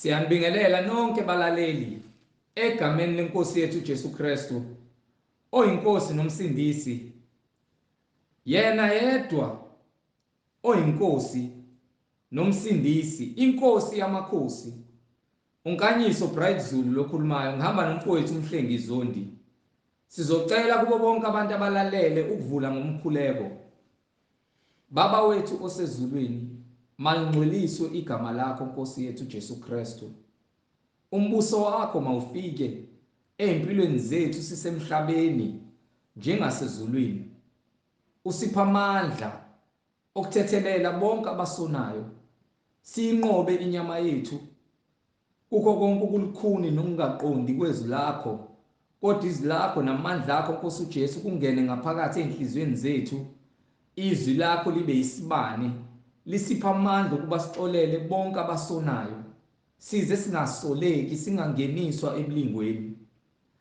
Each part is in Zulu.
Siyanibingelela nonke balaleli egameni lenkosi yethu Jesu Kristu oyinkosi nomsindisi, yena yedwa oyinkosi nomsindisi, inkosi yamakhosi. Unkanyiso Bright Zulu lokhulumayo, ngihamba nomfowethu uMhlengi Zondi. Sizocela kubo bonke abantu abalalele ukuvula ngomkhuleko. Baba wethu osezulwini, malingcweliswe igama lakho Nkosi yethu Jesu Kristu. Umbuso wakho mawufike ezimpilweni zethu sisemhlabeni njengasezulwini. Usipha amandla okuthethelela bonke abasonayo. Siyinqobe inyama yethu kukho konke ukulukhuni nokungaqondi kwezwi lakho, kodwa izwi lakho namandla akho Nkosi uJesu kungene ngaphakathi ezinhliziyweni zethu. Izwi lakho libe isibane, lisipha amandla ukuba sixolele bonke abasonayo, size singasoleki, singangeniswa ebulingweni.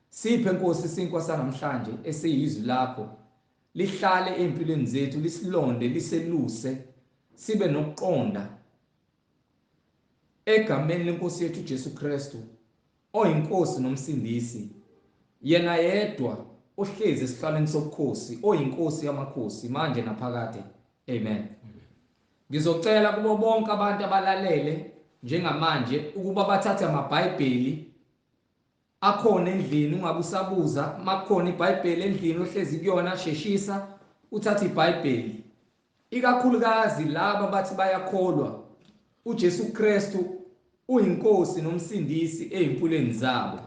Siphe Nkosi isinkwa sanamhlanje esiyizwi lakho, lihlale empilweni zethu, lisilonde, liseluse, sibe nokuqonda egameni lenkosi yethu Jesu Kristu oyinkosi nomsindisi, yena yedwa ohlezi esihlalweni sobukhosi, oyinkosi yamakhosi manje naphakade. Amen. Ngizocela kubo bonke abantu abalalele njengamanje ukuba bathathe amaBhayibheli akhona endlini, ungabe usabuza makukhona iBhayibheli endlini ohlezi kuyona, sheshisa uthathe iBhayibheli. Ikakhulukazi laba bathi bayakholwa uJesu Kristu uyinkosi nomsindisi ezimpilweni zabo,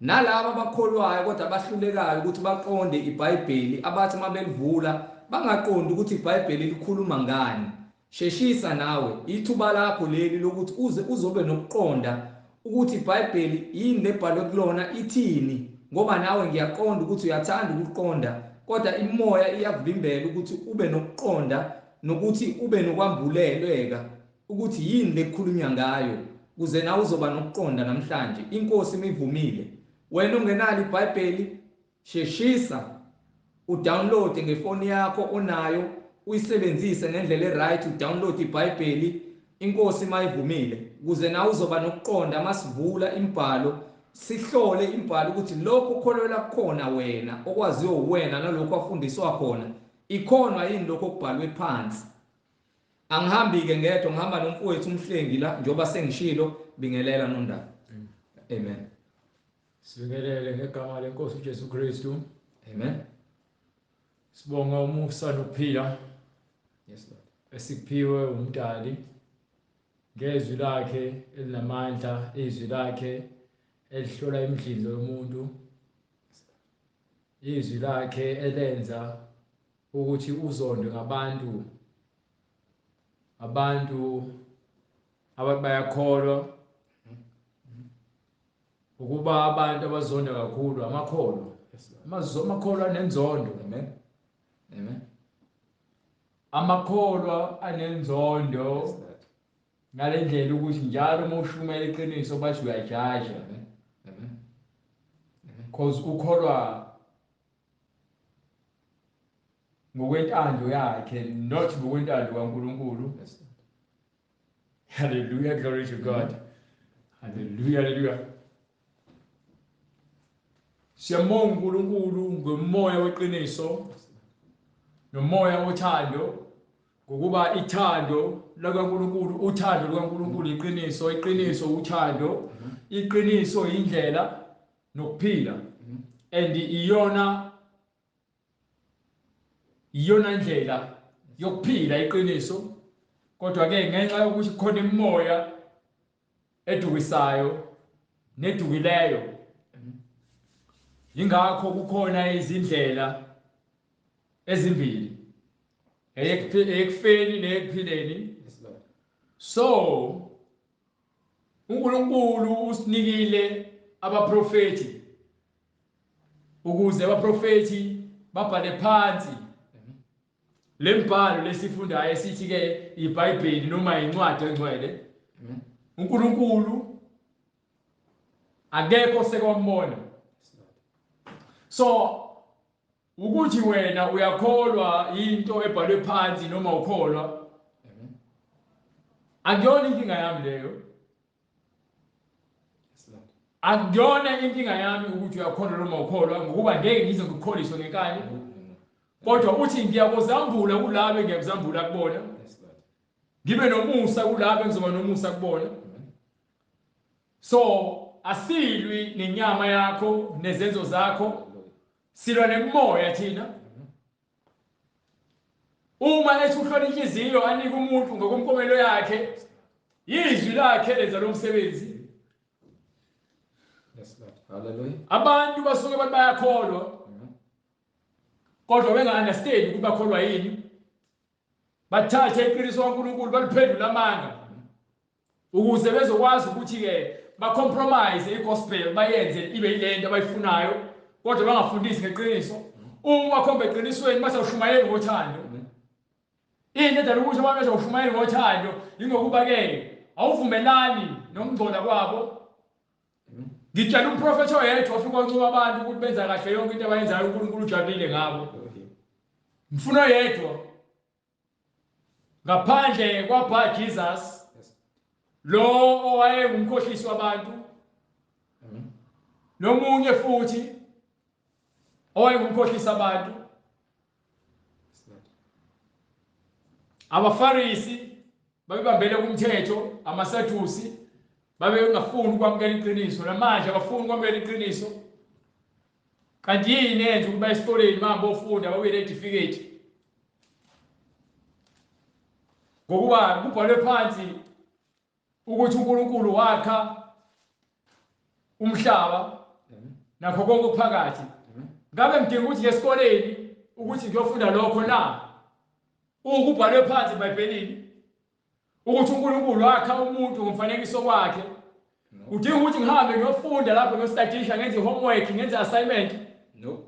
nalaba abakholwayo kodwa abahlulekayo ukuthi baqonde iBhayibheli, abathi mabelivula bangaqondi ukuthi iBhayibheli likhuluma ngani. Sheshisa nawe, ithuba lakho leli lokuthi uze uzobe nokuqonda ukuthi iBhayibheli yini lebhalwe kulona, ithini, ngoba nawe ngiyaqonda ukuthi uyathanda ukuqonda, kodwa imoya iyakuvimbela ukuthi ube nokuqonda nokuthi ube nokwambulelweka ukuthi yini lekukhulunywa ngayo, kuze nawe uzoba nokuqonda namhlanje. Inkosi imivumile. Wena ongenalo iBhayibheli, sheshisa udownload ngefoni yakho onayo, uyisebenzise ngendlela eright, udownload iBhayibheli, inkosi mayivumile, ukuze nawe uzoba nokuqonda masivula imbhalo, sihlole imbhalo ukuthi lokho ukholelwa kukhona wena, okwaziyo wena nalokho afundiswa khona, ikhona yini lokho okubhalwe phansi. Angihambi-ke ngedwa, ngihamba nomfowethu uMhlengi la, njengoba sengishilo. Bingelela nondaba. Amen. Sibingelele ngegama lenkosi uJesu Kristu. Amen. Sibonga umusa nokuphila. Yes Lord. Esikuphiwe umdali ngezwi lakhe elinamandla, izwi lakhe elihlola imidlinzo yomuntu, izwi lakhe elenza ukuthi uzondwe ngabantu, abantu abathi bayakholwa, ukuba abantu abazonda kakhulu amakholwa, amakholwa anenzondo. Amen. Amen. Amakholwa anenzondo ngalendlela ukuthi njalo uma ushumela iqiniso bathi uyajaja. Amen. Amen. Because ukholwa ngokwentando yakhe, not ngokwentando kaNkuluNkulu. Yes. Hallelujah, glory to God. Hallelujah, hallelujah. Siyambonga uNkulunkulu ngomoya weqiniso nomoya wothando, ngokuba ithando likaNkulunkulu, uthando lukaNkulunkulu iqiniso, iqiniso uthando, iqiniso indlela nokuphila, and iyona ndlela yokuphila iqiniso. Kodwa ke ngenxa yokuthi khona imimoya edukisayo nedukileyo, ingakho kukhona izindlela ezimbili, eyekufeni neyekuphileni. So uNkulunkulu usinikile abaprofeti ukuze abaprofeti babhale phansi lembhalo lesifundayo esithi ke iBhayibheli noma incwadi engcwele. uNkulunkulu akekho sekwambona. So ukuthi wena uyakholwa into ebhalwe phansi noma ukholwa, akuyona inkinga yami leyo. Akuyona inkinga yami ukuthi uyakholwa noma ukholwa, ngokuba ngeke ngize ngikukholiswe ngenkani. Kodwa uthi ngiyakuzambula kulabo engiyakuzambula kubona. Ngibe nomusa kulabo engizoba nomusa kubona. So asilwi nenyama yakho nezenzo zakho, silwa nemoya thina. Uma ethi uhlola inhliziyo anike umuntu ngokomkomelo yakhe, izwi lakhe lenza lo msebenzi. Yes, Lord. Hallelujah. Abantu basuke bathi bayakholwa kodwa benga-understand ukuthi bakholwa yini. Bathathe iqiniso kaNkulunkulu baliphendule amanga ukuze bezokwazi ukuthi-ke ba-compromise i-gospel, bayenze ibe yilento abayifunayo, kodwa bangafundisi ngeqiniso. Uma bakhomba eqinisweni base ushumayeli ngothando. Into edala ukuthi abantu beze ushumayeli ngothando yingokuba-ke awuvumelani nokungcola kwabo. Ngitshela umprofethi oyedwa ofika wancoma abantu ukuthi benza kahle yonke into abayenzayo, uNkulunkulu ujabulile ngabo. Ngifuna oyedwa ngaphandle kwaBar Jesus, lo owayengumkhohlisi wabantu, nomunye futhi owayengumkhohlisi abantu. AbaFarisi babebambele kumthetho, amaSadusi babengafuni ukwamukela iqiniso, namanje abafuni ukwamukela iqiniso. Kanti yini enza ukuba esikoleni manje bofunda babuye netifiketi? Ngokuba kubhalwe phansi ukuthi uNkulunkulu wakha umhlaba nakho konke okuphakathi. Ngabe ngidinga ukuthi ngesikoleni ukuthi ngiyofunda lokho na? Ukubhalwe phansi eBhayibhelini ukuthi uNkulunkulu wakha umuntu ngomfanekiso wakhe. Udinga ukuthi ngihambe ngiyofunda lapho, ngiyostadisha, ngenze i-homework, ngenze assignment? No.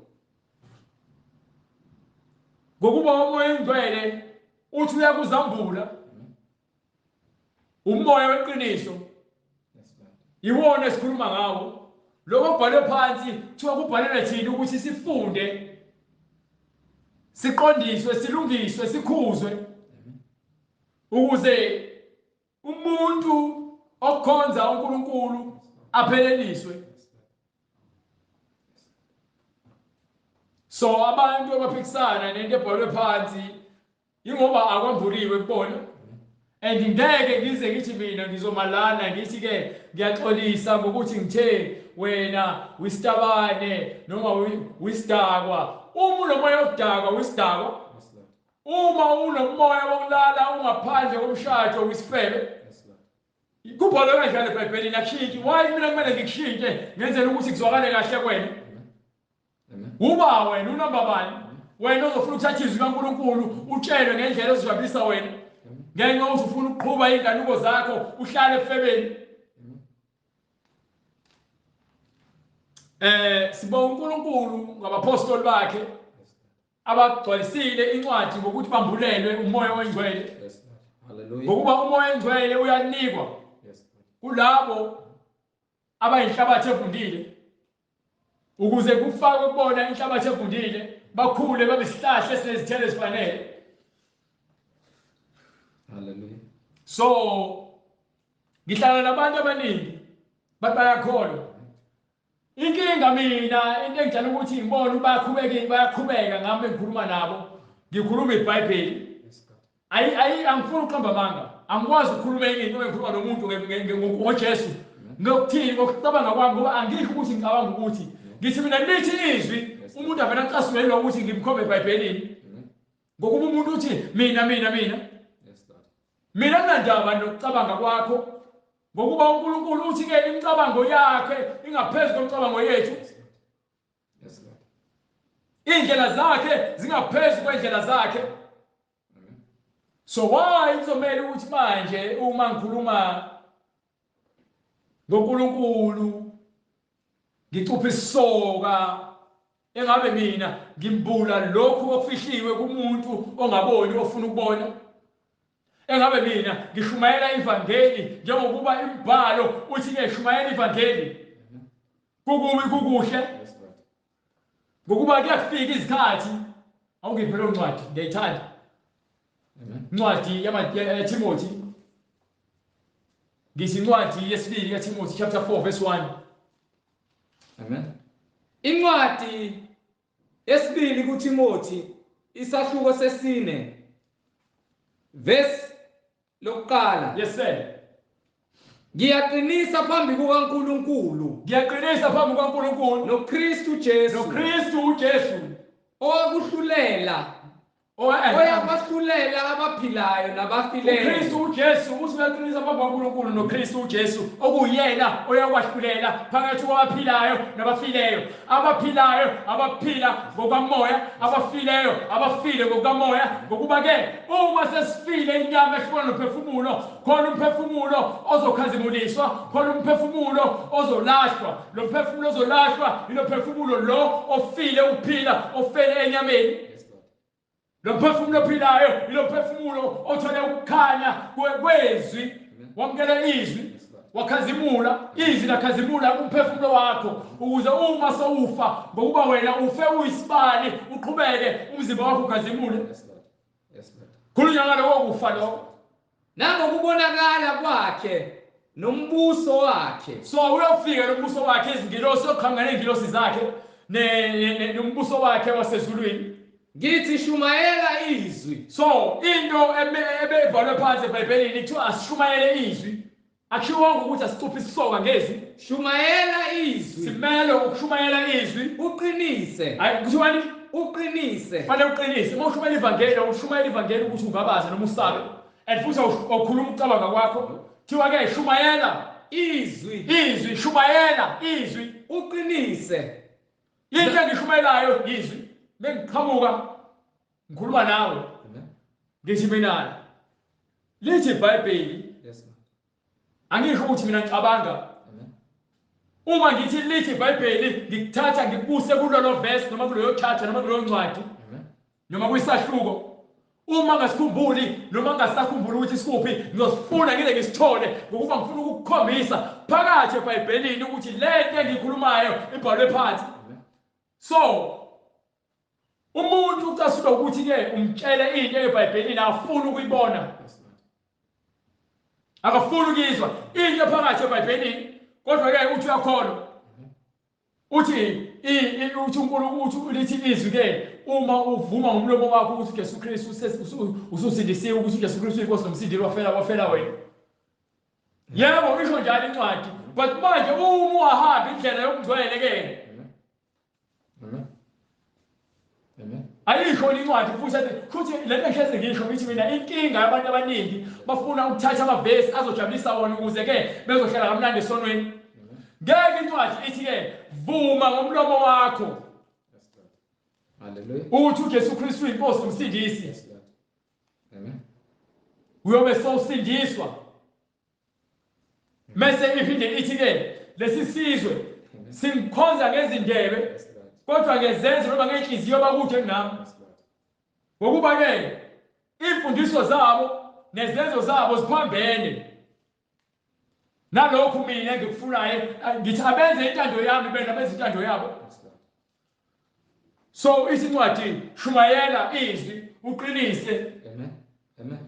Ngokuba uMoya oNgcwele uthi uyakuzambula, umoya weqiniso iwona esikhuluma ngawo. Lokho kubhalwe phansi kuthiwa kubhalelwe thina ukuthi sifunde, siqondiswe, silungiswe, sikhuzwe, ukuze umuntu okhonza uNkulunkulu apheleliswe. So abantu abaphikisana nento ebhalwe phansi ingoba akwambuliwe kubona. And ngeke ngize ngithi mina ngizomalana ngithi ke ngiyaxolisa ngokuthi ngithe wena wisitabane noma wisidakwa. Uma unomoya wokudakwa wisidakwa, uma unomoya wokulala ungaphandle komshado wisifebe. Kubhalwe kanjalo eBhayibhelini, akushintshi. Why mina kumele ngikushintshe ngenzela ukuthi kuzwakale kahle kuwena? Uba wena unamba bani? Wena ozofuna ukuthatha izwi kaNkulunkulu utshelwe ngendlela ozijabulisa wena, ngenxa yokuthi ufuna ukuqhuba iy'nkanuko zakho uhlale efebeni. Sibonga uNkulunkulu ngabapostoli bakhe abagcwalisile incwadi ngokuthi bambulelwe uMoya oNgcwele. Ngokuba uMoya oNgcwele uyanikwa kulabo abayinhlabathi evundile, ukuze kufakwe kubona inhlabathi evundile, bakhule babe isihlahla esinezithelo ezifanele. Hallelujah. So ngihlala nabantu abaningi bathi bayakholwa. Inkinga mina into engijala ukuthi ngibone bayakhubeka, bayaqhubeka ngami engikhuluma nabo, ngikhuluma iBhayibheli. Ayi ayi angifuni ukuqamba amanga. Angikwazi ukukhuluma enye into engikhuluma nomuntu ngoJesu. Ngokuthini ngokucabanga kwami, ngoba angisho ukuthi ngicabanga ukuthi ngithi mina lithi izwi, umuntu avela acasulelwa ukuthi ngimkhombe eBhayibhelini. Ngokuba umuntu uthi mina mina mina. Mina nginandaba nokucabanga kwakho, ngokuba uNkulunkulu uthi ke imicabango yakhe ingaphezu kwemicabango yethu. Indlela zakhe zingaphezu kwendlela zakhe. So why kuzomela ukuthi manje uma ngikhuluma ngoNkulunkulu ngicupha isisoka, engabe mina ngimbula lokhu okufihliwe kumuntu ongaboni ofuna ukubona? Engabe mina ngishumayela ivangeli njengokuba imibhalo uthi ngishumayela ivangeli, kukubi kukuhle, ngokuba kuyafika izikhathi. Awungiphe lo ncwadi, ngiyayithanda incwadi yaTimothy. Ngithi incwadi yesibili kaTimothy chapter 4 verse 1. Amen. Incwadi yesibili kuTimothy isahluko sesine verse lokuqala. Yes sir. Ngiyaqinisa phambi kukaNkulunkulu. Ngiyaqinisa phambi kukaNkulunkulu noKristu Jesu. NoKristu uJesu. Owakuhlulela. Oyakwahlulela abaphilayo nabafileyo. uKristu uJesu uthi uyaqinisa phambi kukaNkulunkulu noKristu uJesu okuyena oyakwahlulela phakathi kwabaphilayo nabafileyo. Abaphilayo abaphila ngokamoya, abafileyo abafile ngokamoya. Ngokuba ke uma sesifile inyama ehlukana nomphefumulo, khona umphefumulo ozokhazimuliswa, khona umphefumulo ozolahlwa. Lo mphefumulo ozolahlwa yilo phefumulo lo ofile uphila, ofele enyameni. Lo mphefumulo ophilayo yilo mphefumulo othole ukukhanya kwezwi, wamukela izwi, wakhazimula, izwi lakhazimula kumphefumulo wakho, ukuze uma sowufa, ngokuba wena ufe uyisibani, uqhubeke umzimba wakho ukhazimule. Khulunywa ngaloko kufa lokho. Nangokubonakala kwakhe nombuso wakhe. So uyofika nombuso wakhe, izingilosi oqhamuka nezingilosi zakhe nombuso wakhe wasezulwini. Ngithi shumayela izwi. So into ebebhalwe phansi eBhayibhelini kuthiwa asishumayele izwi. Akushiwongo ukuthi asicuphe isisoka ngezwi. Shumayela izwi. Simele ukushumayela izwi. Uqinise. Hayi kuthiwani? Uqinise. Fanele uqinise. Uma ushumayela ivangeli, ushumayela ivangeli ukuthi ungabaze noma usabe. And futhi awukhuluma ukucabanga kwakho. Kuthiwa ke shumayela izwi. Izwi, shumayela izwi. Uqinise. Into engishumayelayo izwi. Bengiqhamuka ngikhuluma nawe. Ngithi mina lithi iBhayibheli. Angisho ukuthi mina ngicabanga. Uma ngithi lithi iBhayibheli, ngikuthatha ngikubuse kulolo verse noma kuleyo chapter noma kuleyo ncwadi noma kwisahluko. Uma ngasikhumbuli noma ngasakhumbuli ukuthi sikuphi, ngizosifuna ngize ngisithole, ngokuba ngifuna ukukukhombisa phakathi eBhayibhelini ukuthi le nto engiyikhulumayo ibhalwe phansi. So umuntu ucasulwa ukuthi ke umtshele into eBhayibhelini afuna ukuyibona, akafuni ukuyizwa into phakathi eBhayibhelini, kodwa ke uthi uyakholwa. Uthi uthi uNkulunkulu uthi lithi izwi ke uma uvuma ngomlomo wakho ukuthi uJesu Kristu ususindisiwe, ukuthi uJesu Kristu uyinkosi nomsindisi, wafela wena. Yebo, isho njalo incwadi, but manje uma ungahamba indlela yokungcwele ke ayisho incwadi futhi le nto engihlezi ngisho ngithi mina inkinga yabantu abaningi bafuna ukuthatha amavesi azojabulisa wona ukuze ke bezohlala kamnandi esonweni. Ngeke incwadi ithi ke vuma ngomlomo wakho Hallelujah. Uthi uJesu Kristu uyinkosi nomsindisi. Amen. Uyobe sowusindiswa. Mase iphinde ithi ke lesi sizwe simkhonza ngezindebe kodwa ngezenzo noma ngenhliziyo bakude kunami. Ngokuba ke imfundiso zabo nezenzo zabo ziphambene. Nalokhu mina engikufunayo ngithi abenze intando yami bena benze intando yabo. So isincwadi shumayela izwi uqinise. Amen. Amen.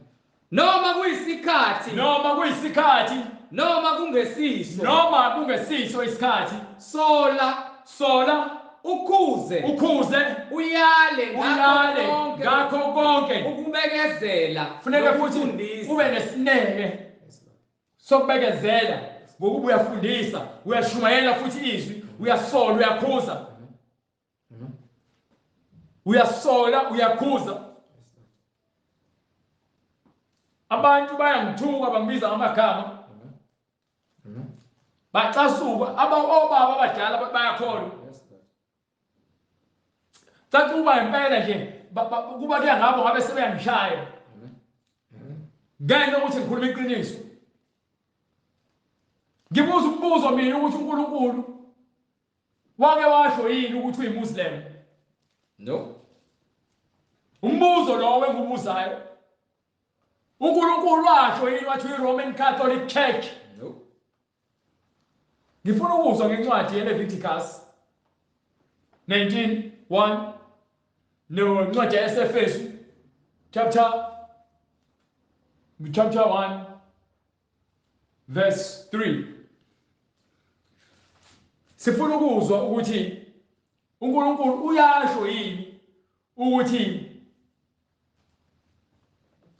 Noma kuyisikhathi, noma kuyisikhathi, noma kungesiso, noma kungesiso isikhathi, sola, sola, ukhuze, ukhuze, uyale, uyale ngakho konke, ukubekezela. Funeka futhi ube nesineke sokubekezela, ngokuba uyafundisa, uyashumayela futhi izwi, uyasola, uyakhuza. Uyasola, uyakhuza. Abantu bayangithuka bangibiza ngamagama. Bacasuka obaba abadala bayakholwa. Caca uba impela nje kuba kuya ngabo ngabe sebeyangishaya. Ngenxa yokuthi ngikhuluma iqiniso. Ngibuza umbuzo mina ukuthi uNkulunkulu wake washo yini ukuthi uyiMuslim? No. Umbuzo lo engibuzayo. uNkulunkulu washo yini wathi uyiRoman Catholic Church? No. Ngifuna ukuzwa ngencwadi yeLeviticus 19:1 nencwadi yaseEfesu chapter 1 verse 3. Sifuna ukuzwa ukuthi uNkulunkulu uyasho yini ukuthi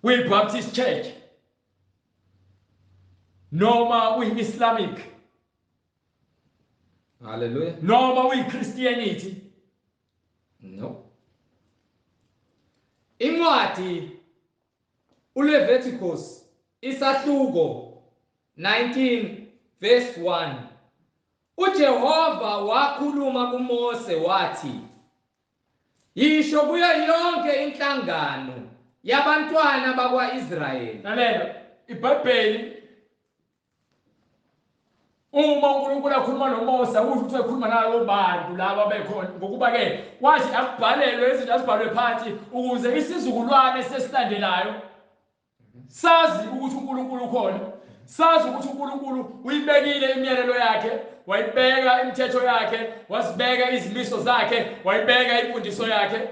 uyi-Baptist Church noma uyi-Islamic. Hallelujah. Noma uyi-Christianity. No. Incwadi uLeviticus isahluko 19 verse 1. uJehova wakhuluma kuMose wathi, yisho kuyo yonke inhlangano yabantwana bakwa-Israyeli. Lalela, iBhayibheli uma uNkulunkulu akhuluma noMose akusho ukuthi ukhuluma nalabo bantu laba bekhona, ngokuba ke wathi akubhalelwe izinto azibhalwe phansi ukuze isizukulwane sesilandelayo sazi ukuthi uNkulunkulu ukhona, sazi ukuthi uNkulunkulu uyibekile imiyalelo yakhe, wayibeka imithetho yakhe, wazibeka izimiso zakhe, wayibeka imfundiso yakhe.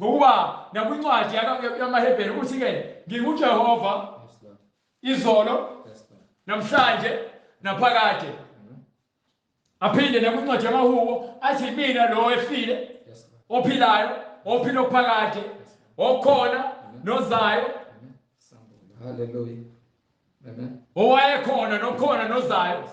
Ngokuba nakwincwadi yamaHebheru uthi ke nginguJehova izolo namhlanje naphakade. Aphinde nakwincwadi yamaHubo athi mina lo efile ophilayo ophila okuphakade okhona nozayo. Hallelujah. Amen. Owayekhona nokhona nozayo.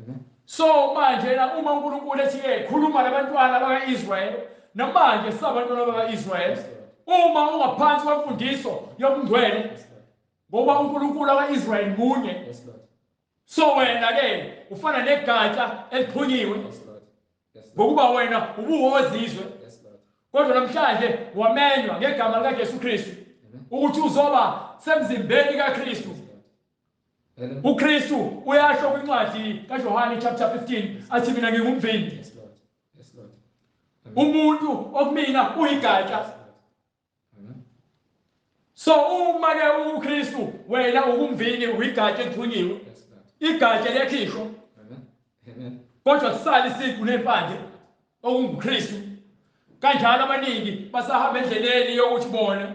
Amen. So manje la uma uNkulunkulu ethi ke khuluma nabantwana bakaIsrael, namanje sabantwana bakaIsrael, uma ungaphansi kwemfundiso yobungcwele, ngoba uNkulunkulu kaIsrael munye. So wena ke ufana negatsha elixhunyiwe, ngokuba wena ubuwozizwe, kodwa namhlanje wamenywa ngegama likaJesu Kristu ukuthi uzoba semzimbeni kaKristu. uKristu uyasho kwincwadi kaJohane chapter 15 athi mina ngingumvini, umuntu okumina uyigatsha. So uma ke uKristu wena ukumvini uyigatsha elixhunyiwe, igatsha liyakhishwa kodwa kusala isiqu nempande okunguKristu. Kanjalo abaningi basahamba endleleni yokuthi bona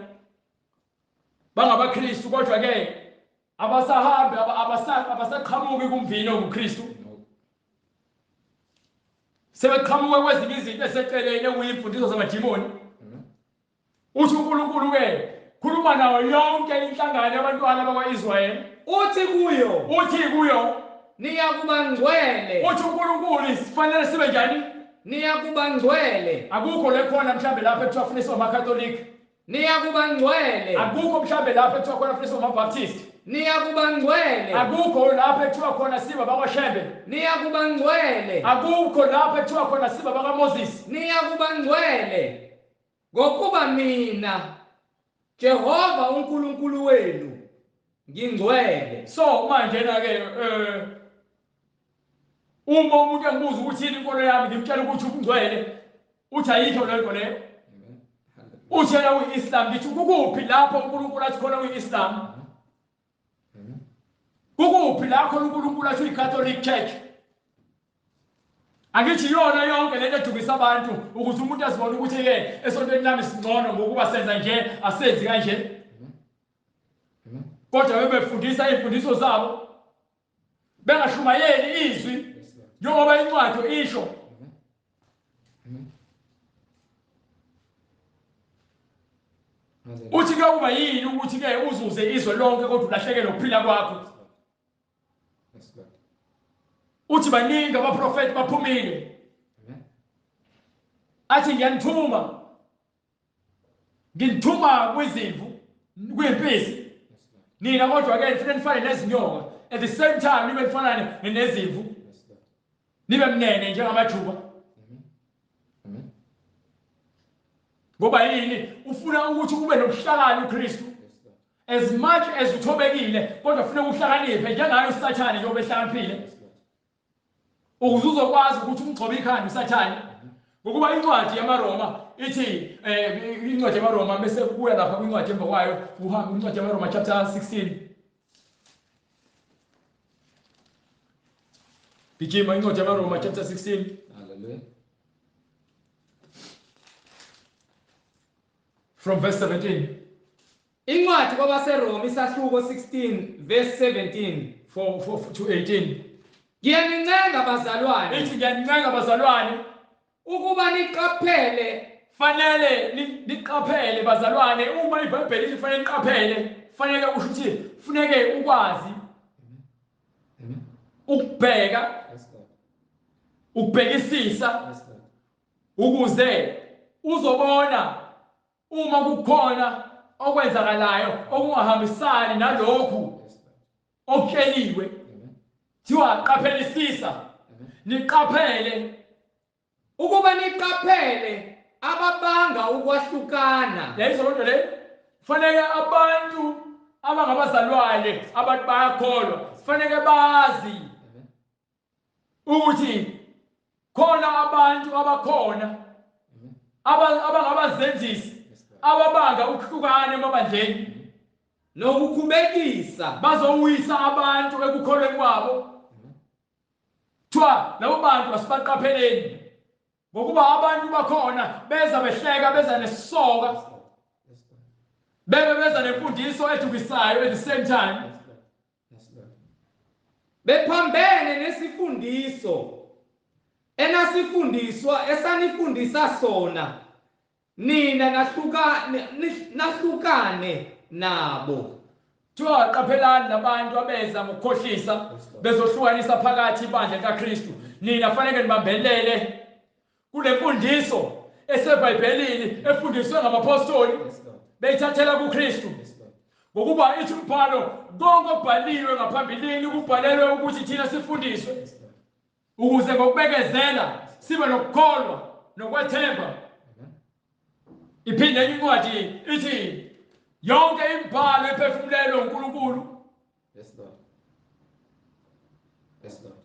bangabaKristu, kodwa ke abasahambi abasaqhamuki kumvini onguKristu, sebeqhamuka kwezinye izinto eseceleni okuyimfundiso zamadimoni. Uthi uNkulunkulu ke khuluma nayo yonke inhlangano yabantwana bakwa-Israyeli, uthi kuyo niyakuba ngcwele. Uthi uNkulunkulu sifanele sibe njani? Niyakuba ngcwele. Akukho lekhona mhlambe lapho ekuthiwa kufanele sibe amaKatolika. Niyakuba ngcwele. Akukho mhlambe lapho ekuthiwa khona kufanele sibe amaBaptist. Niyakuba ngcwele. Akukho lapho ekuthiwa khona sibe bakwaShembe. Niyakuba ngcwele. Akukho lapho ekuthiwa khona sibe bakaMoses. Niyakuba ngcwele. Ngokuba mina Jehova uNkulunkulu wenu ngingcwele. So manje na ke uma umuntu engibuza ukuthi yini inkolo yami, ngimtshela ukuthi ubungcwele, uthi ayikho le nto leyo. Uthi yena uyi-Islam, ngithi kukuphi lapho uNkulunkulu athi khona uyi-Islam? Kukuphi la khona uNkulunkulu athi uyi-Catholic Church? Angithi yona yonke lento edukisa abantu ukuze umuntu azibone ukuthi ke esontweni lami singcono ngokuba senza nje, asenzi kanje. Kodwa bebefundisa izimfundiso zabo bengashumayeli izwi njengoba incwadi isho. Uthi kuyokuba yini ukuthi ke uzuze izwe lonke kodwa ulahlekelwe ukuphila kwakho? Uthi baningi abaprofeti baphumile, athi ngiyanithuma, nginithuma kwizimvu, kwimpisi, nina kodwa ke nifuna nifane nezinyoka, at the same time nibe nifanane nezimvu, nibe mnene njengamajuba. Ngoba yini? Ufuna ukuthi ube nobuhlakani uKristu. As much as uthobekile kodwa ufuna ukuhlakaniphe njengayo uSathane njengoba ehlakaniphile, ukuze uzokwazi ukuthi umgxobe ikhanda uSathane. Ngokuba incwadi yamaRoma ithi incwadi yamaRoma, bese kubuya lapha kwincwadi emva kwayo, uhamba incwadi yamaRoma chapter 16. Gijima incwadi yamaRoma chapter 16. Hallelujah. From verse 17. Incwadi kwabaseRoma isahluko 16 verse 17 4 to 18. Ngiyanincenga bazalwane. Ithi ngiyanincenga bazalwane ukuba niqaphele. Fanele niqaphele bazalwane. Uma iBhayibheli lithi fanele niqaphele, fanele usho ukuthi funeke ukwazi ukubheka, ukubhekisisa, ukuze uzobona uma kukhona okwenzakalayo okungahambisani nalokhu okutsheliwe. Kuthiwa qaphelisisa, niqaphele. Ukuba niqaphele ababanga ukwahlukana. Yayizwa loo nto leyo? Kufanele abantu abangabazalwane, abantu bayakholwa, kufanele bazi ukuthi khona abantu abakhona abangabazenzisi, ababanga ukuhlukana emabandleni nokukhubekisa, bazowisa abantu ekukholweni kwabo. Kuthiwa labo bantu asibaqapheleni, ngokuba abantu bakhona beza behleka, beza nesisoka, bebe beza nemfundiso edukisayo at the same time, bephambene nesifundiso enasifundiswa, esanifundisa sona nina, nahlukane nabo. Kuthiwa qaphelani labantu abeza ngokukhohlisa, bezohlukanisa phakathi ibandla likaKristu. Nina fanele nibambelele kule mfundiso eseBhayibhelini efundiswe ngabapostoli, beyithathela kuKristu, ngokuba ithi umbhalo konke okubhaliwe ngaphambilini kubhalelwe ukuthi thina sifundiswe, ukuze ngokubekezela sibe nokukholwa nokwethemba. Iphinde enye incwadi ithi yonke imibhalo ephefumulelwe uNkulunkulu. Yes Lord. Yes Lord.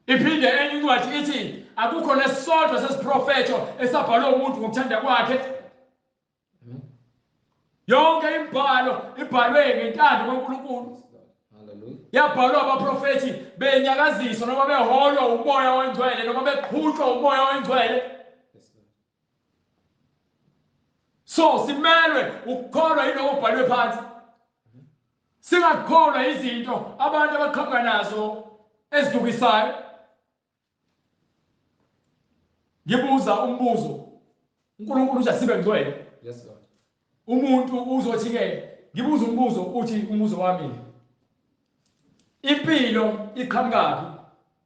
Iphinde enye incwadi ithi akukho nesisodwa sesiprofetho esabhalwe umuntu ngokuthanda kwakhe. Yonke imibhalo ibhalwe ngentando kaNkulunkulu. Hallelujah. Yabhalwa abaprofethi benyakaziswa noma beholwa uMoya oNgcwele noma beqhutshwa uMoya oNgcwele. So simelwe ukukholwa yiloko okubhalwe phansi, singakholwa izinto abantu abaqhamuka nazo ezidukisayo. Ngibuza umbuzo, uNkulunkulu uthi asibe ngcwele. Yes Lord. Umuntu uzothi ke, ngibuza umbuzo, uthi umbuzo wami, impilo iqhamukaphi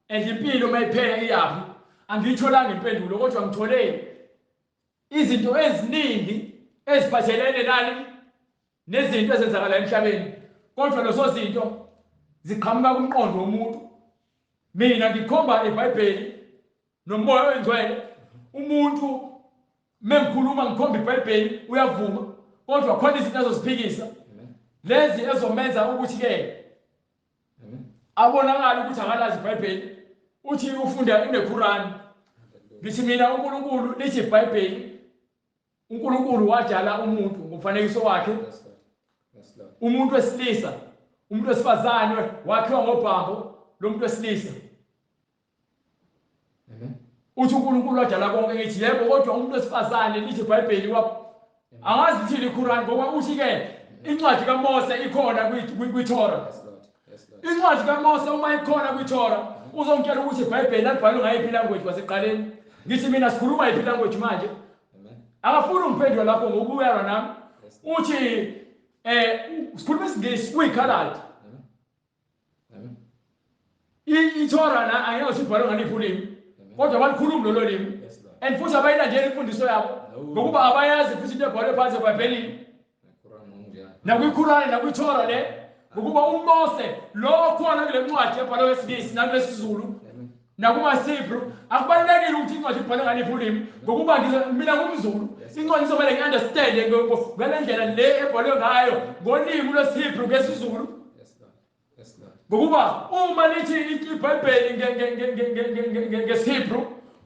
and impilo mayiphela iyaphi? Angiyitholanga impendulo, kodwa ngithole izinto eziningi eziphathelene nani nezinto ezenzakala emhlabeni, kodwa lezo zinto ziqhamuka kumqondo womuntu. Mina ngikhomba iBhayibheli noMoya oNgcwele. Umuntu mengikhuluma ngikhomba iBhayibheli uyavuma, kodwa khona izinto azoziphikisa lezi ezomenza ukuthi ke abonakala ukuthi akalazi iBhayibheli. Uthi ufunda ineQuran. Ngithi mina uNkulunkulu, lithi iBhayibheli uNkulunkulu wadala umuntu ngomfanekiso wakhe. Yes Lord. Yes Lord. Umuntu wesilisa, umuntu wesifazane wakhiwa ngobhambo lomuntu wesilisa. Amen. Uthi uNkulunkulu wadala konke, ngithi yebo, kodwa umuntu wesifazane lithi iBhayibheli angazi lithini iQuran, ngoba uthi ke incwadi kaMose ikhona kwiTorah. Yes Lord. Yes Lord. Incwadi kaMose uma ikhona kwiTorah, uzongitshela ukuthi iBhayibheli lalibhalwe ngayiphi language kwaseqaleni? Ngithi mina sikhuluma yiphi language manje? Amen. Akafuni ungiphendula lapho ngokuyalwa nami. Yes. Uthi sikhuluma isiNgisi kuyikhaladi. Amen. Amen. ITorah na angeke usibhalwe ngaliphi ulimi, kodwa balikhuluma lolo limi. Yes Lord. And futhi abayilandeli imfundiso yabo, ngokuba abayazi futhi into ebhalwe phansi eBhayibhelini. Quran ngokunjalo. NakwiQuran nakwiTorah le, ngokuba uMose lo okhona kule ncwadi ebhalwe ngesiNgisi nakulesiZulu Amen. nakumaHebrew, akubalulekile ukuthi incwadi ibhalwe ngaliphi ulimi, ngokuba mina ngumZulu, incwadi izomele ngi-understande ngale ndlela le ebhalwe ngayo ngolimi lwesiHebrew ngesiZulu. Yes Lord. Yes Lord. Ngokuba uma lithi iBhayibheli ngesiHebrew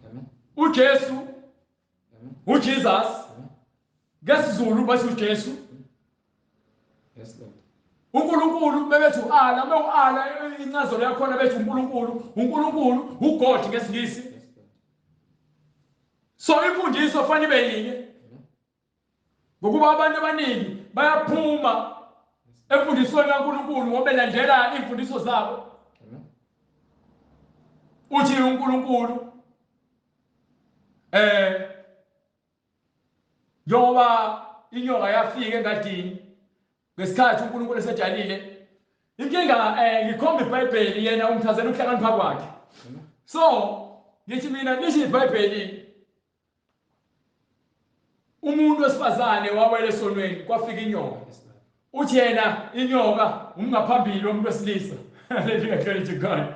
Amen. uJesu, Amen. uJesus, ngesiZulu bathi uJesu. Yes Lord. uNkulunkulu bebethi uAllah, mewuAllah incazelo yakhona bethi uNkulunkulu, uNkulunkulu uGod ngesiNgisi. Yes Lord. So imfundiso fanele ibe yinye, ngokuba abantu abaningi bayaphuma emfundisweni kaNkulunkulu ngoba belandela imfundiso zabo. Amen. Uthi uNkulunkulu njengoba inyoka yafika engadini ngesikhathi uNkulunkulu esedalile inkinga ngikhomba iBhayibheli yena umchazela ukuhlakanipha kwakhe. So ngithi mina lisho iBhayibheli umuntu wesifazane wawela esonweni kwafika inyoka. Uthi yena inyoka umngaphambili womuntu wesilisa. Hallelujah, glory to God.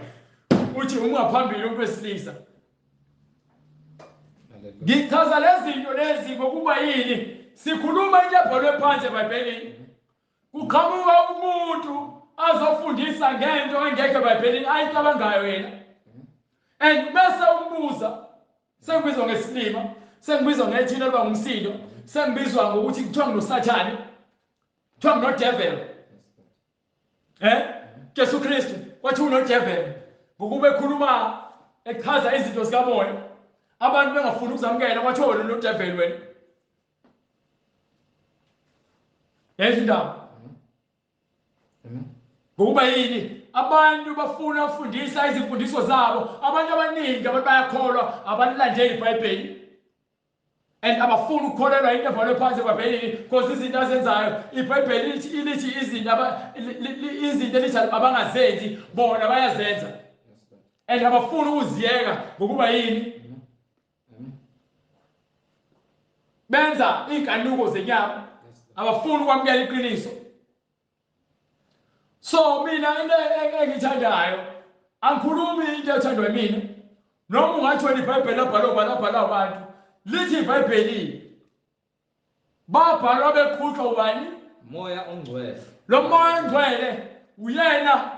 Uthi umngaphambili womuntu wesilisa. Ngichaza lezi zinto lezi ngokuba yini sikhuluma into ebhalwe phansi eBhayibhelini. Kuqhamuka umuntu azofundisa ngento engekho eBhayibhelini ayicabangayo yena. And bese umbuza sengibizwa ngesilima, sengibizwa ngethina liba ngumsindo, sengibizwa ngokuthi kuthiwa nginoSathane, kuthiwa nginodevil. Jesu Kristu wathi unodevil ngokuba ekhuluma echaza izinto zikamoya abantu bengafuni ukuzamukela kwathiwa wena unodevil wena. Yayizwa indaba. Ngokuba yini abantu bafuna ukufundisa izimfundiso zabo. Abantu abaningi abantu bayakholwa abalilandeli iBhayibheli and abafuni ukukholelwa into ebhalwe phansi eBhayibhelini because izinto azenzayo iBhayibheli lithi izinto izinto elithi abangazenzi bona bayazenza and abafuni ukuziyeka ngokuba yini benza inkanuko zenyama, abafuni ukwamukela iqiniso. So mina into engithandayo angikhulumi into ethandwa yimina noma ungathi wena iBhayibheli labhalwa ubani labhalwa abantu lithi iBhayibheli babhalwa beqhutshwa ubani? Moya ongcwele. Lo moya ongcwele uyena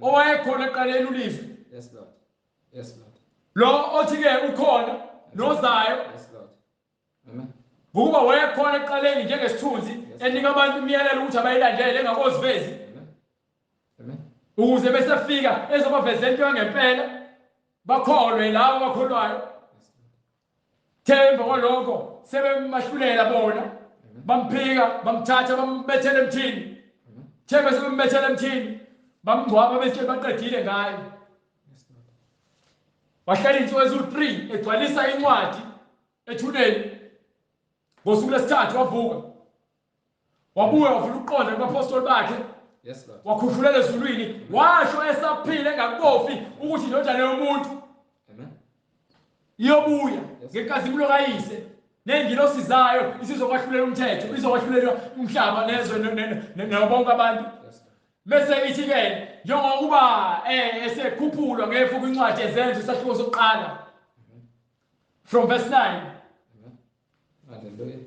owayekhona ekuqaleni ulizwi. Yes Lord. Yes Lord. Lo othi-ke ukhona nozayo. Yes Lord. Amen. Ngokuba wayekhona ekuqaleni njengesithunzi enika abantu imiyalelo ukuthi abayilandele engakozivezi. Amen. Amen. Ukuze bese fika ezobavezela into yangempela bakholwe labo abakholwayo. Themba kwalokho sebemahlulela bona bamphika bamthatha bambethela emthini. Themba sebembethela emthini bamngcwaba bese baqedile ngaye. Wahlala insuku eziwu-3 egcwalisa incwadi ethuneni. Ngosuku lwesithathu wavuka. Wabuya wavula ukuqonda kubapostoli bakhe. Yes Lord. Wakhushulela ezulwini washo esaphila engakubofi ukuthi indodana yomuntu Amen. iyobuya ngenkazimulo kayise nengilosi zayo isizokwahlulela umthetho, izokwahlulela umhlaba nezwe nabo bonke abantu. Yes Lord. Bese ithi ke njengokuba esekhuphulwa ngefu kwincwadi yeZenzo isahluko sokuqala from verse 9. Hallelujah.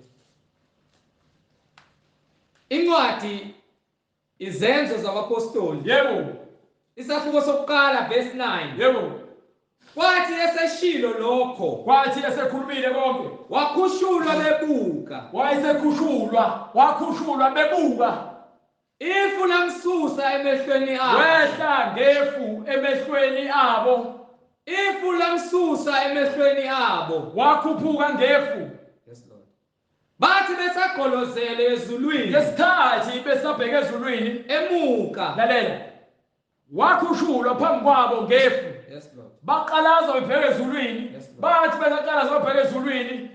Incwadi Izenzo zabaPostoli. Yebo. Isahluko sokuqala verse 9. Yebo. Kwathi eseshilo lokho, kwathi esekhulumile konke, wakhushulwa bebuka. Wayesekhushulwa, wakhushulwa bebuka. Ifu lamsusa emehlweni abo. Wehla ngefu emehlweni abo. Ifu lamsusa emehlweni abo. Wakhuphuka ngefu. Yes Lord. Bathi besagolozele ezulwini. Ngesikhathi besabheka ezulwini emuka. Lalela. Wakhushulwa phambi kwabo ngefu. Yes Lord. Baqalaza bebheka ezulwini. Yes, Lord. Bathi besaqalaza bebheka ezulwini.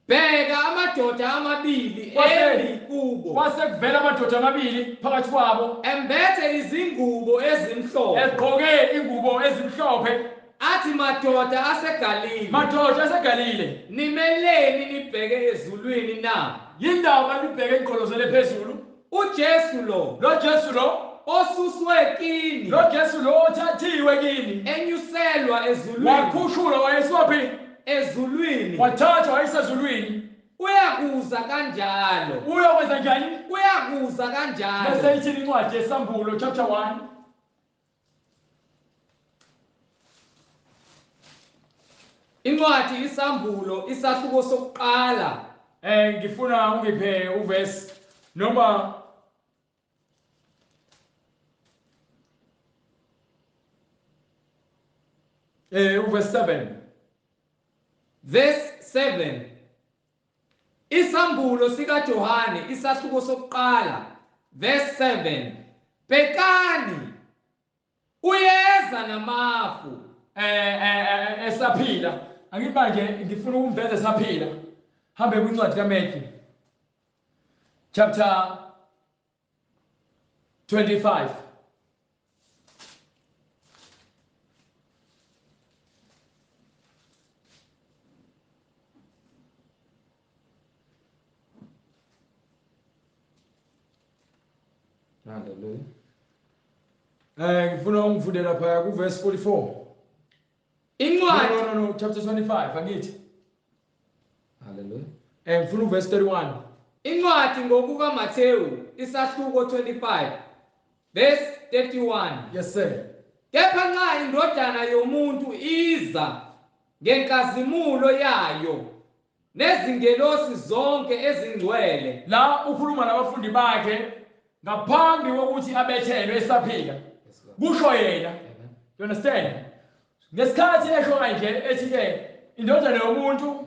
Bheka amadoda amabili emi kubo. Kwase kuvela amadoda amabili phakathi kwabo. Embethe izingubo ezimhlophe. Egqoke ingubo ezimhlophe. Athi madoda aseGalile. Madoda aseGalile. Nimeleni nibheke ezulwini na? Yindaba nibheke ingqolozele phezulu. uJesu lo. Lo Jesu lo osuswe kini. Lo Jesu lo othathiwe kini. Enyuselwa ezulwini. Wakhushulwa wayeswaphi? Ezulwini. Wathathwa wayesezulwini. Uyakuza kanjalo. Uyokwenza njani? Uyakuza kanjalo. Bese ithi incwadi yeSambulo chapter 1. Incwadi iSambulo isahluko sokuqala. Ngifuna ungiphe uverse noma uverse 7. Verse 7. Isambulo sikaJohane isahluko sokuqala verse 7. Bhekani, Uyeza namafu. Esaphila. Angithi manje ngifuna ukumveza esaphila. Hambe kwincwadi kaMatthew chapter 25. Hallelujah. Ngifuna ungifunde lapha ku verse 44. Incwadi No, no, no, chapter 25 angithi. Hallelujah. Ngifuna uverse 31. Incwadi ngokuka Matthew isahluko 25 verse 31. Yes sir. Kepha nxa indodana yomuntu iza ngenkazimulo yayo nezingelosi zonke ezingcwele. La ukhuluma nabafundi bakhe ngaphambi kokuthi abethelwe esaphila. Kusho yena. You understand? Ngesikhathi esho kanje ethi ke indodana yomuntu,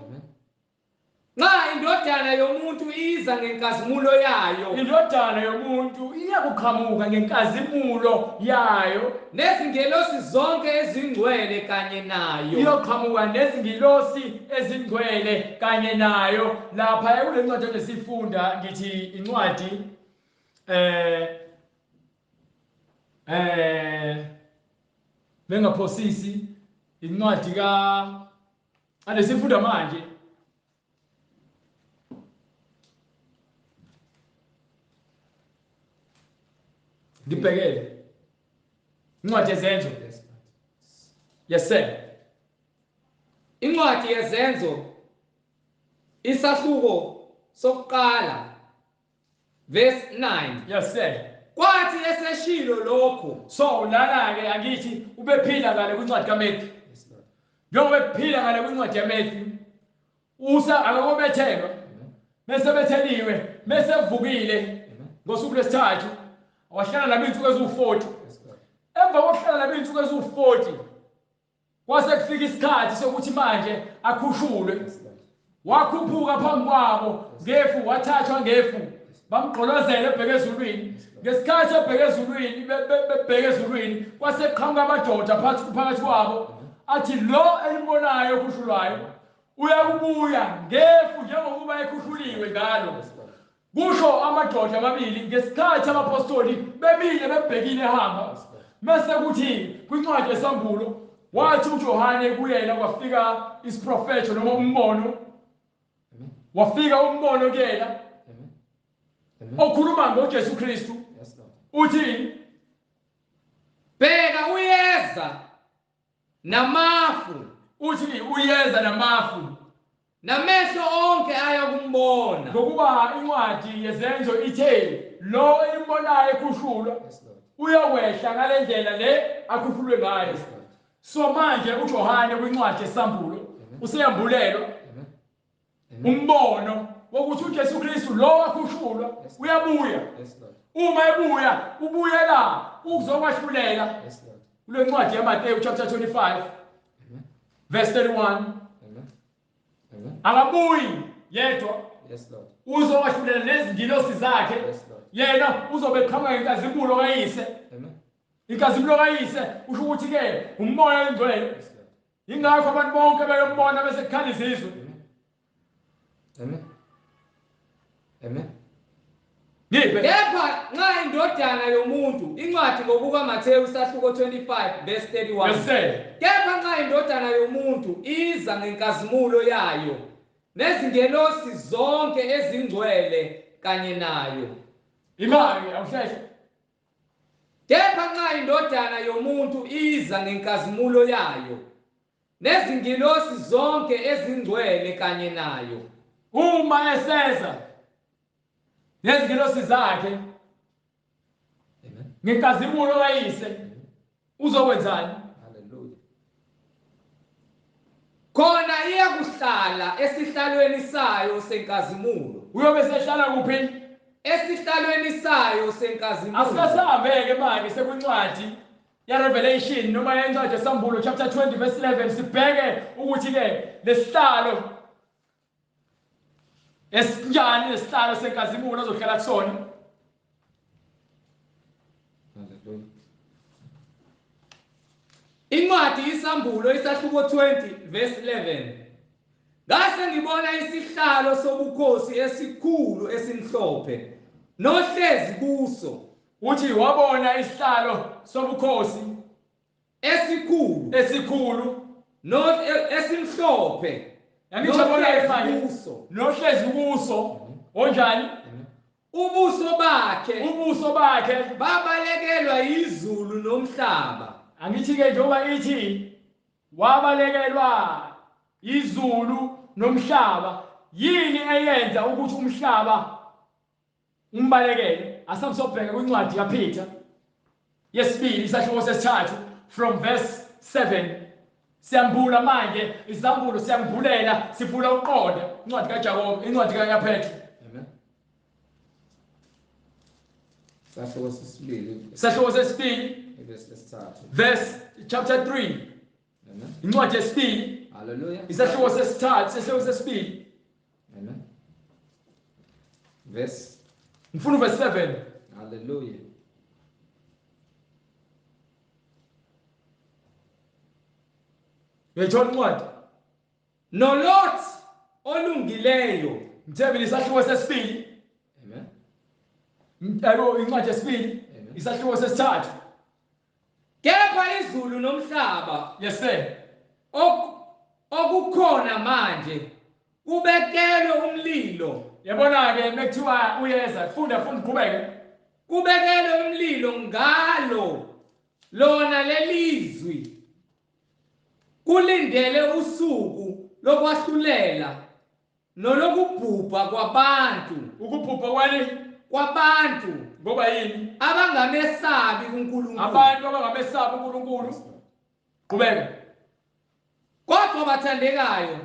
nxa indodana yomuntu iza ngenkazimulo yayo, indodana yomuntu iyakuqhamuka ngenkazimulo yayo, nezingelosi zonke ezingcwele kanye nayo, iyoqhamuka nezingilosi ezingcwele kanye nayo. Lapha kule ncwadi esifunda ngithi incwadi bengaphosisi incwadi ka alesifunda manje ngibhekele incwadi yezenzo. Yes sir. Incwadi yezenzo isahluko sokuqala verse 9. Yes sir. Kwathi eseshilo lokho. So lana ke angithi ubephila ngale kwincwadi kaMatthew. Njengoba ephila ngale kwincwadi kaMatthew usa akakobethelwa bese betheliwe bese evukile ngosuku lwesithathu wahlala nabo insuku eziwu-40. Emva kokuhlala nabo insuku eziwu-40 kwase kufika isikhathi sokuthi manje akhushulwe. Wakhuphuka phambi kwabo ngefu, wathathwa ngefu, bamgqolozela ebheke ezulwini. Ngesikhathi ebheke ezulwini, bebheke ezulwini, kwase kuqhamuka amadoda phakathi kwabo athi lo elimbonayo okhushulwayo uyakubuya ngefu njengokuba ekhushuliwe ngalo. Kusho amadoda amabili ngesikhathi abapostoli bemile bebhekile ehamba. Mase kuthi kwincwadi yesambulo wathi uJohane kuyena kwafika isiprofetho noma umbono. Wafika umbono kuyena okhuluma ngoJesu Kristu. Uthi bheka uyeza namafu. Uthi uyeza namafu namehlo onke ayakumbona. Ngokuba incwadi yezenzo ithe lo elimbonayo ekhushulwa uyokwehla ngale ndlela le akhushulwe ngayo. So manje uJohane kwincwadi yesambulo useyambulelwa umbono wokuthi uJesu Kristu lo wakhushulwa uyabuya. Uma ebuya ubuyela ukuzokwahlulela. Kule ncwadi yaMateyu chapter 25 verse 31. Akabuyi yedwa. Uzowahlulela nezingilosi zakhe. Yena uzobe eqhamuka ngenkazimulo kayise. Inkazimulo kayise usho ukuthi ke umoya oyingcwele. Ingakho abantu bonke beyombona bese kukhala izizwe. Amen. Amen. Kepha nxa indodana yomuntu, incwadi ngokuka Matthew isahluko 25 verse 31. Kepha nxa indodana yomuntu iza ngenkazimulo yayo nezingelosi zonke ezingcwele kanye nayo. Imali awusheshe. Kepha nxa indodana yomuntu iza ngenkazimulo yayo nezingilosi zonke ezingcwele kanye nayo. Uma eseza nezingilosi zakhe ngenkazimulo kayise uzokwenzani? Hallelujah. Khona iyakuhlala esihlalweni sayo senkazimulo. Uyobe sehlala kuphi? Esihlalweni sayo senkazimulo. Asikasambe-ke manje sekwincwadi ya Revelation noma yencwadi yesambulo chapter 20 verse 11, sibheke ukuthi-ke lesihlalo esinjani, lesihlalo senkazimulo azohlala kusona. Hallelujah. Incwadi iSambulo isahluko 20 verse 11. Ngase ngibona isihlalo sobukhosi esikhulu esimhlophe nohlezi kuso. Uthi wabona isihlalo sobukhosi esikhulu esikhulu no esimhlophe angithi yabona manje kuso nohlezi kuso onjani? Ubuso bakhe ubuso bakhe babalekelwa izulu nomhlaba. Angithi ke njengoba ithi wabalekelwa izulu nomhlaba, yini eyenza ukuthi umhlaba umbalekele? Asamsobheka kwincwadi kaPeter yesibili isahluko sesithathu from verse 7. Siyambula manje izambulo, siyambulela, sivula uqonda. Incwadi kaJakobe, incwadi kaPetru. Amen. Sahluko sesibili. Sahluko sesibili verse lesithathu. Verse chapter 3. Amen. Incwadi yesibili. Hallelujah. Isahluko sesithathu, isahluko sesibili. Amen. Verse ngifuna verse 7. Hallelujah. Ngiyithola incwadi. NoLot olungileyo. Ngithembile isahluko sesibili. Amen. Yabo incwadi yesibili. Isahluko sesithathu. Kepha izulu nomhlaba yes sir okukhona manje kubekelwe umlilo. Yabona ke mekuthiwa uyeza, funda funda uqhubeke. Kubekelwe umlilo ngalo lona lelizwi. Kulindele usuku lokwahlulela nolokubhubha kwabantu. Ukubhubha kwani? Kwabantu. Ngoba yini? Abangamesabi uNkulunkulu. Abantu abangamesabi uNkulunkulu. Qhubeka. Kodwa bathandekayo,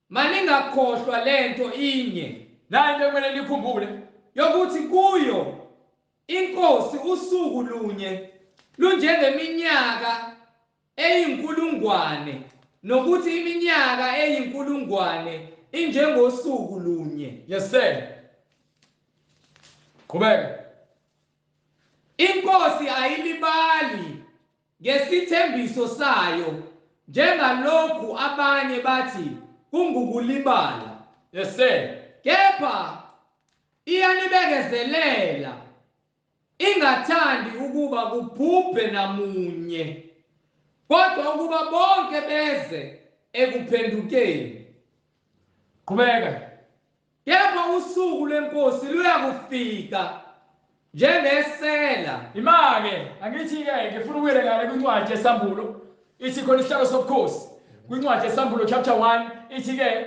maningakhohlwa lento inye. Nayi into ekumele nikhumbule, yokuthi kuyo inkosi usuku lunye lunjengeminyaka eyinkulungwane, nokuthi iminyaka eyinkulungwane injengosuku lunye. Yes sir. Qhubeka. Inkosi ayilibali ngesithembiso sayo, njengalokhu abanye bathi kungukulibala. Yes sir. Kepha iyanibekezelela, ingathandi ukuba kubhubhe namunye, kodwa ukuba bonke beze ekuphendukeni. Qhubeka. Kepha usuku lwenkosi luyakufika njengesela. Imake angithi ke ngifuna ukuyele ngale kwincwadi yeSambulo, ithi khona isihlalo sobukhosi. Kwincwadi yeSambulo chapter 1 ithi ke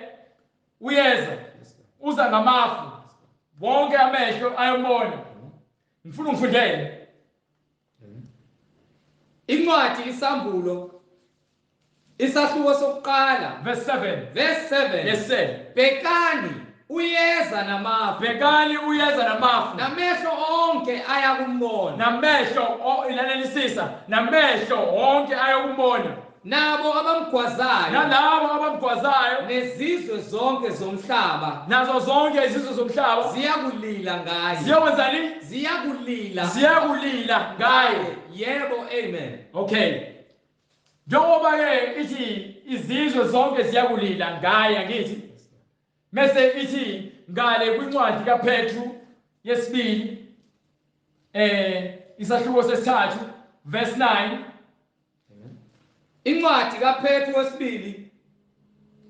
uyeza, uza ngamafu, wonke amehlo ayombona. Ngifuna ungifundele incwadi iSambulo isahluko sokuqala verse 7. Verse 7. Yes sir. Bhekani uyeza namafu. Bhekani uyeza namafu. Namehlo onke ayakumbona. Namehlo ilalelisisa, namehlo onke ayakumbona. Nabo abamgwazayo. Nalabo abamgwazayo. Nezizwe zonke zomhlaba. Nazo zonke izizwe zomhlaba. Ziyakulila ngaye. Ziyakwenzani? Ziyakulila. Ziyakulila ngaye. Yebo, amen. Okay. Njengoba ke ithi izizwe zonke ziyakulila ngaye, angithi? Mese ithi ngale kwincwadi kaPetru yesibili isahluko sesithathu verse 9. Incwadi kaPetru wesibili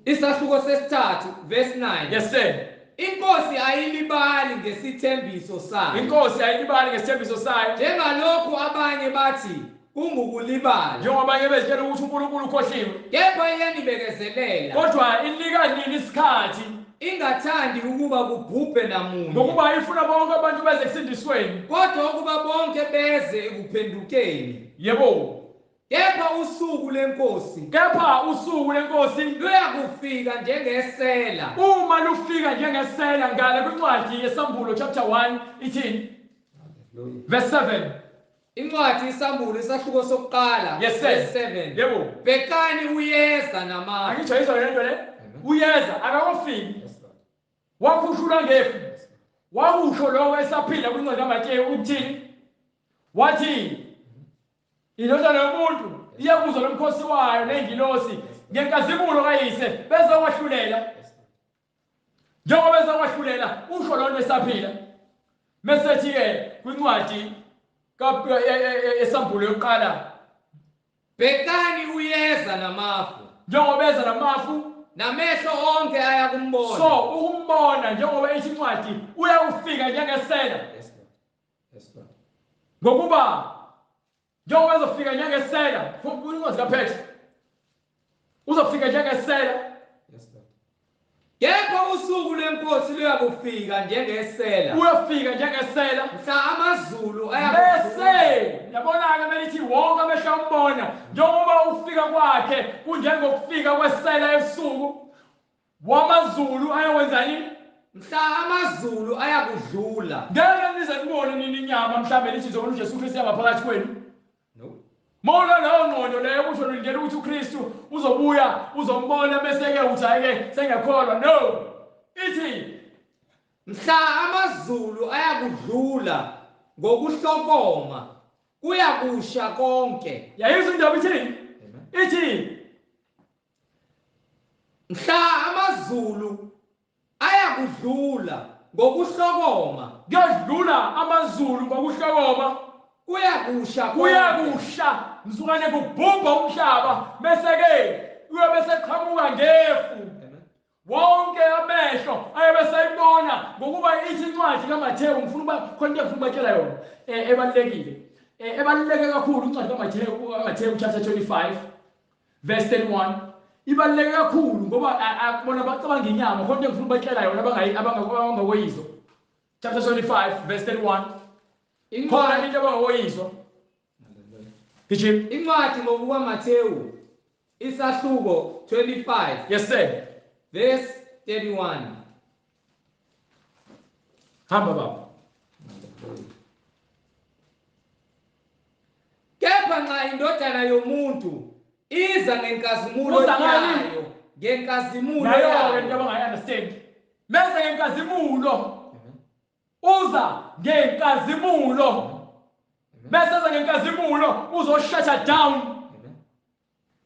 isahluko sesithathu verse 9. Yes sir. Inkosi ayilibali ngesithembiso sayo. Inkosi ayilibali ngesithembiso sayo. Njengalokhu abanye bathi kungukulibala. Njengoba abanye bezitshela ukuthi uNkulunkulu ukhohliwe. Kepha iyanibekezelela. Kodwa inika nini isikhathi? Ingathandi ukuba kubhubhe namunye. Ngokuba ifuna bonke abantu beze ekusindisweni. Kodwa ukuba bonke beze ekuphendukeni. Yebo. Kepha usuku lenkosi. Kepha usuku lenkosi luyakufika njengesela. Uma lufika njengesela, ngale kwincwadi yeSambulo chapter 1 ithini? Verse 7. Incwadi iSambulo isahluko sokuqala. Yes sir. Verse 7. Yebo. Bhekani uyeza namafu. Angijwayezwa lento le. Uyeza akakofiki. Wakhushulwa ngefu. Wakusho lokho esaphila kwincwadi kaMateyu ukuthini? Wathi indodana yomuntu Iyakuzwa lomkhosi wayo nengilosi ngenkazimulo kayise bezokwahlulela. Njengoba ezokwahlulela usho lonto esaphila. Mesethi ke kwincwadi esambulo yokuqala, bhekani uyeza namafu. Njengoba eza namafu, namehlo onke ayakumbona. So ukumbona njengoba ithi incwadi uyakufika njengesela. Yes Lord. Yes Lord. Ngokuba njengoba ezofika njengesela, incwadi kaPetro uzofika njengesela. Yes Lord. Kepha usuku lwenkosi luyakufika njengesela. Uyofika njengesela. Mhla amazulu ayakudlula. Bese yabona-ke melithi wonke amehlo ambona, njengoba ufika kwakhe kunjengokufika kwesela ebusuku. Wamazulu ayokwenzani? Mhla amazulu ayakudlula. Ngeke nize nibone nini inyama mhlambe lithi nizobona uJesu Kristu ehamba phakathi kwenu. No. Mawula leyo ngqondo leyo kusho lindela ukuthi uKristu uzobuya uzombona bese ke uthi hayi ke sengiyakholwa. No. Ithi mhla amazulu ayakudlula ngokuhlokoma kuyakusha konke. Yayizwa indaba ithini? Ithi mhla amazulu ayakudlula ngokuhlokoma kuyadlula amazulu ngokuhlokoma kuyakusha kuyakusha msukane kubhubha umhlaba bese ke uyobe seqhamuka ngefu. Wonke amehlo ayobe seyibona ngokuba ithi incwadi kaMathewu. Ngifuna uba khona into engifuna ubatshela yona ebalulekile, ebaluleke kakhulu. Incwadi kaMathewu chapter 25 verse 31 ibaluleke kakhulu ngoba bona bacabanga inyama. Khona into engifuna ubatshela yona abangakoyizwa. Chapter 25 verse 31 khona into abangakoyizwa. Gijima. Incwadi ngokukaMathewu isahluko 25. Yes sir. Verse 31. Hamba baba. Kepha nxa indodana yomuntu iza ngenkazimulo yayo, ngenkazimulo yayo, into abangayi-understand. Mese ngenkazimulo uza ngenkazimulo, bese eza ngenkazimulo uzoshutha down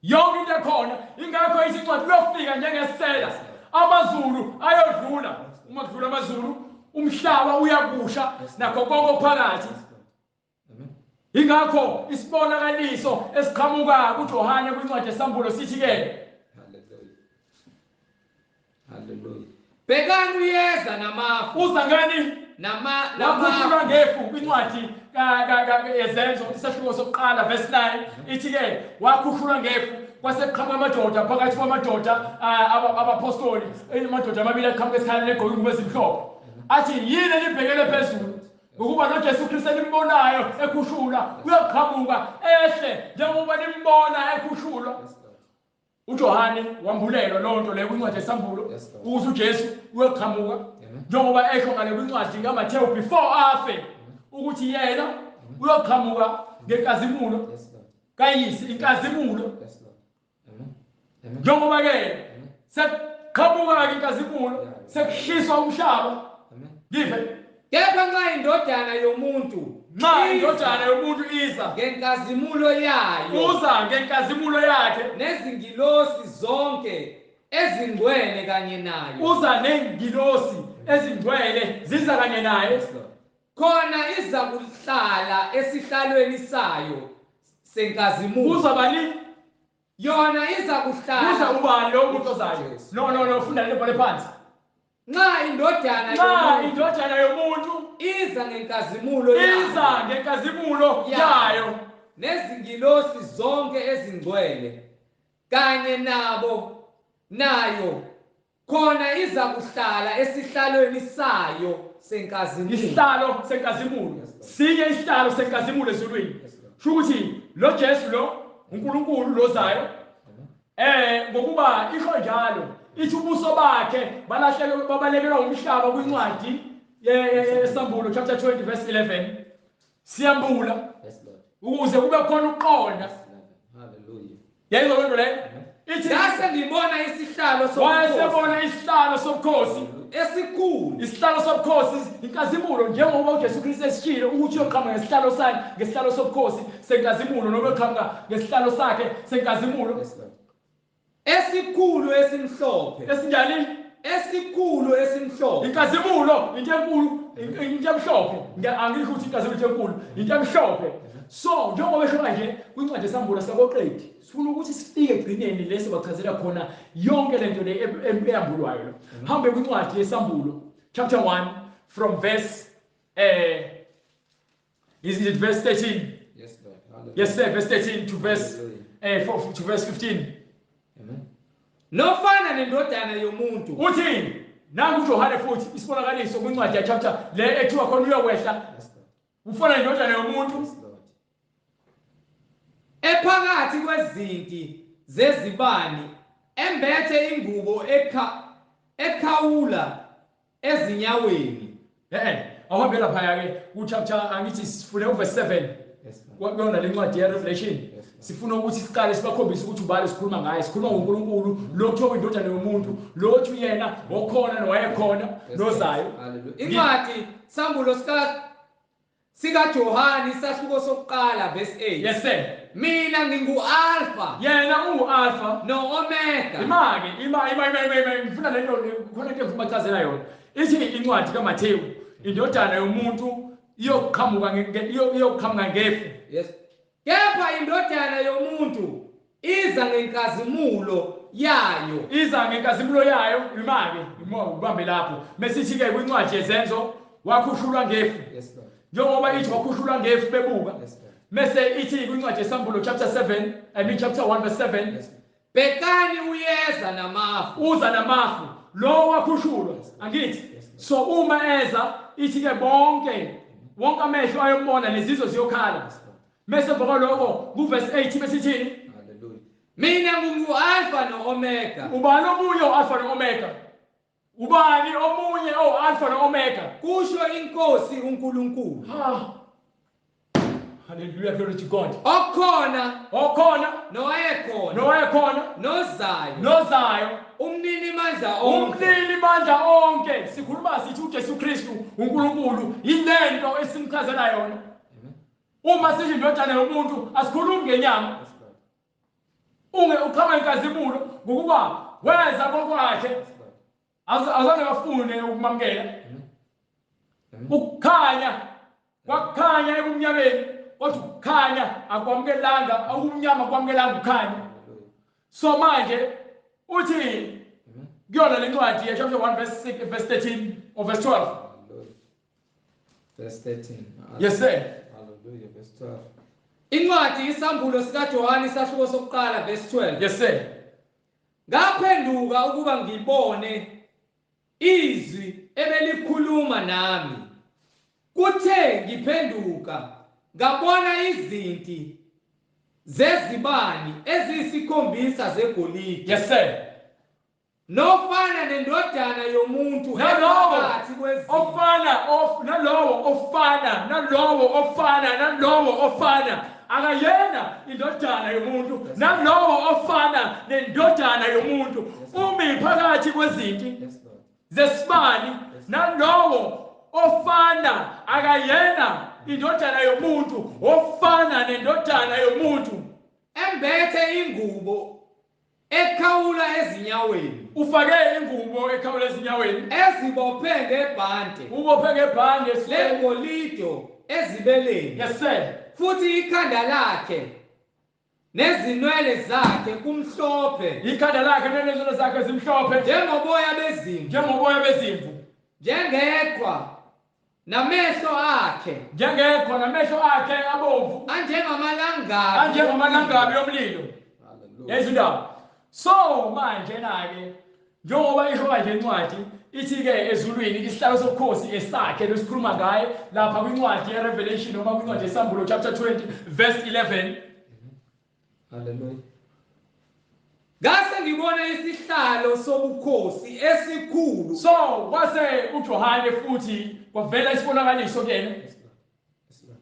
yonke into ekhona. Ingakho ithi incwadi uyofika njengesela, amazulu ayodlula. Uma kudlula amazulu umhlaba uyakusha nakho konke okuphakathi. Ingakho isibonakaliso esiqhamuka kuJohane kwincwadi yesambulo sithi ke haleluya, bhekani uyeza namafu. Uza ngani? Namafu ngefu. Kwincwadi yeZenzo isahluko sokuqala verse 9 ithi ke wakhushulwa ngefu kwase kuqhamuka amadoda phakathi kwamadoda abapostoli, amadoda amabili aqhamuka esikhaleni egqoke ingubo ezimhlophe, athi yini elibhekele phezulu? Ngokuba noJesu Kristu elimbonayo ekhushulwa uyaqhamuka ehle njengoba nimbona ekhushulwa. uJohane wambulelwa loo nto leyo kwincwadi yesambulo ukuthi uJesu uyoqhamuka njengoba esho ngale kwincwadi kaMathewu before afe ukuthi yena uyoqhamuka ngenkazimulo kayise, inkazimulo. Njengoba ke sekuqhamuka inkazimulo sekushiswa umhlaba. Ngive. Kepha nxa indodana yomuntu nxa indodana yomuntu iza ngenkazimulo yayo, uza ngenkazimulo yakhe, nezingilosi zonke ezingcwele kanye nayo, uza nengilosi ezingcwele ziza kanye naye, khona iza kuhlala esihlalweni sayo senkazimulo. Uza bani? Yona iza kuhlala. Uza ubani lo muntu ozayo? No no no, funda le bhale phansi. Nxa indodana yomuntu iza ngenkazimulo yayo, iza ngenkazimulo yayo, nezingilosi zonke ezingcwele kanye nabo nayo, khona iza kuhlala esihlalweni sayo senkazimulo. Isihlalo senkazimulo, sinye isihlalo senkazimulo ezulwini. Sho ukuthi lo Jesu lo uNkulunkulu lozayo, ngokuba isho njalo ithi ubuso bakhe balahleke babalekelwa umhlaba kwincwadi yesambulo chapter 20 verse 11. Siyambula ukuze kube khona ukuqonda. Hallelujah. Yayizwa lento leyo? Ithi Ngase ngibona isihlalo sobukhosi wayesebona isihlalo sobukhosi esikhulu isihlalo sobukhosi inkazimulo njengoba uJesu Kristu esishilo ukuthi uyoqhamuka ngesihlalo sakhe ngesihlalo sobukhosi senkazimulo noma uyoqhamuka ngesihlalo sakhe senkazimulo. Yes, Lord. Esikhulu esimhlophe. Esinjani? Esikhulu esimhlophe. Inkazimulo into enkulu into emhlophe. Angisho ukuthi inkazimulo into enkulu, into emhlophe. So njengoba esho kanje kwincwadi yeSambulo sakoqedi, sifuna ukuthi sifike egcineni leso bachazela khona yonke lento le eyambulwayo lo. Hambe kwincwadi yeSambulo chapter 1 from verse is it verse 13? Yes, Lord. Hallelujah. Yes sir, verse 13 to verse 4 to verse 15. Amen. Nofana nendodana yomuntu. Uthi nangu uJohane futhi isibonakaliso kwincwadi ya chapter le ethiwa khona uyokwehla. Yes, Lord. Ufana nendodana yomuntu. Yes, Lord. Ephakathi kwezinti zezibani embethe ingubo ekhawula ezinyaweni. Awuhambe lapha ke ku chapter angithi sifune uverse 7. Yes, Lord. Kuyona lencwadi ye Revelation. Yes, Lord. Sifuna ukuthi siqale sibakhombise ukuthi ubani sikhuluma ngaye. Sikhuluma ngoNkulunkulu lo kuthiwa indodana yomuntu, lo othi yena okhona nowayekhona nozayo. Hallelujah. Incwadi Sambulo sika Johani isahluko sokuqala verse 8. Yes sir. Mina ngingu-Alpha Yena ungu-Alpha no-Omega. Ima-ke, ima ima ima ima ima ngifuna lento khona into engifuna ukuchazela yona. Ithi incwadi kaMathewu indodana yomuntu iyoqhamuka iyoqhamuka ngefu. Yes. Kepha indodana yomuntu iza ngenkazimulo yayo. Iza ngenkazimulo yayo, ima-ke, ima ubambe lapho. Mesithi-ke kwincwadi yeZenzo wakhushulwa ngefu. Yes, Lord. Njengoba ithi wakhushulwa ngefu bebuka. Yes, Lord. Mese ithi kwincwadi yeSambulo chapter 7, I mean chapter 1 verse 7. Yes. Bhekani uyeza namafu. Uza namafu. Lo wakhushulwa angithi. So uma eza ithi ke bonke wonke amehlo ayombona nezizwe ziyokhala. Mese emva kwaloko kuverse 8 besithini? Hallelujah. Mina ngingu-Alpha no-Omega. Ubani omunye o-Alpha no-Omega? Ubani omunye o-Alpha no-Omega? Kusho inkosi uNkulunkulu. Ha. Hallelujah, glory to God. Okhona Okhona nowayekhona nowayekhona nozayo nozayo umnini mandla onke. Umnini mandla onke. Sikhuluma sithi uJesu Kristu uNkulunkulu yilento esimchazela yona. Uma sithi indodana yomuntu asikhulumi ngenyama. Unge uqhama inkazimulo ngokuba weza kokwakhe. Azange bafune ukumamukela. Ukukhanya kwakukhanya ebumnyameni, kodwa ukukhanya akwamukelanga, okumnyama kwamukelanga ukukhanya. So manje uthi kuyona lencwadi ye chapter 1 verse 6 verse 13 or verse 12. Verse 13. Yes sir. Hallelujah, verse 12. Incwadi iSambulo sikaJohane isahluko sokuqala verse 12. Yes sir. Ngaphenduka ukuba ngibone izwi ebelikhuluma nami. Kuthe ngiphenduka ngabona izinti zezibani eziyisikhombisa zegolide. Yes sir. Nofana nendodana yomuntu phakathi kwezinti. Ofana nalowo ofana nalowo ofana nalowo ofana akayena indodana yomuntu nalowo ofana nendodana yomuntu umi phakathi kwezinti zesibani nalowo ofana akayena indodana yomuntu ofana nendodana yomuntu embethe ingubo ekhawula ezinyaweni. Ufake ingubo ekhawula ezinyaweni ezibophe ngebhande. Ubophe ngebhande legolide ezibeleni. Yes sir. Futhi ikhanda lakhe nezinwele zakhe kumhlophe. Ikhanda lakhe nezinwele zakhe zimhlophe njengoboya bezimvu. Njengoboya bezimvu. Njengeqhwa namehlo akhe. Njengeqhwa namehlo akhe abomvu. Anjengamalangabi. Anjengamalangabi yomlilo. Hallelujah. Yezindaba. So manje na-ke njengoba isho kanje incwadi ithi-ke ezulwini isihlalo sobukhosi esakhe lesikhuluma ngaye lapha kwincwadi ye-Revelation noma kwincwadi yeSambulo chapter 20 verse 11. Hallelujah. Ngase ngibona isihlalo sobukhosi esikhulu. So kwase uJohane futhi kwavela isibonakaliso kuyena.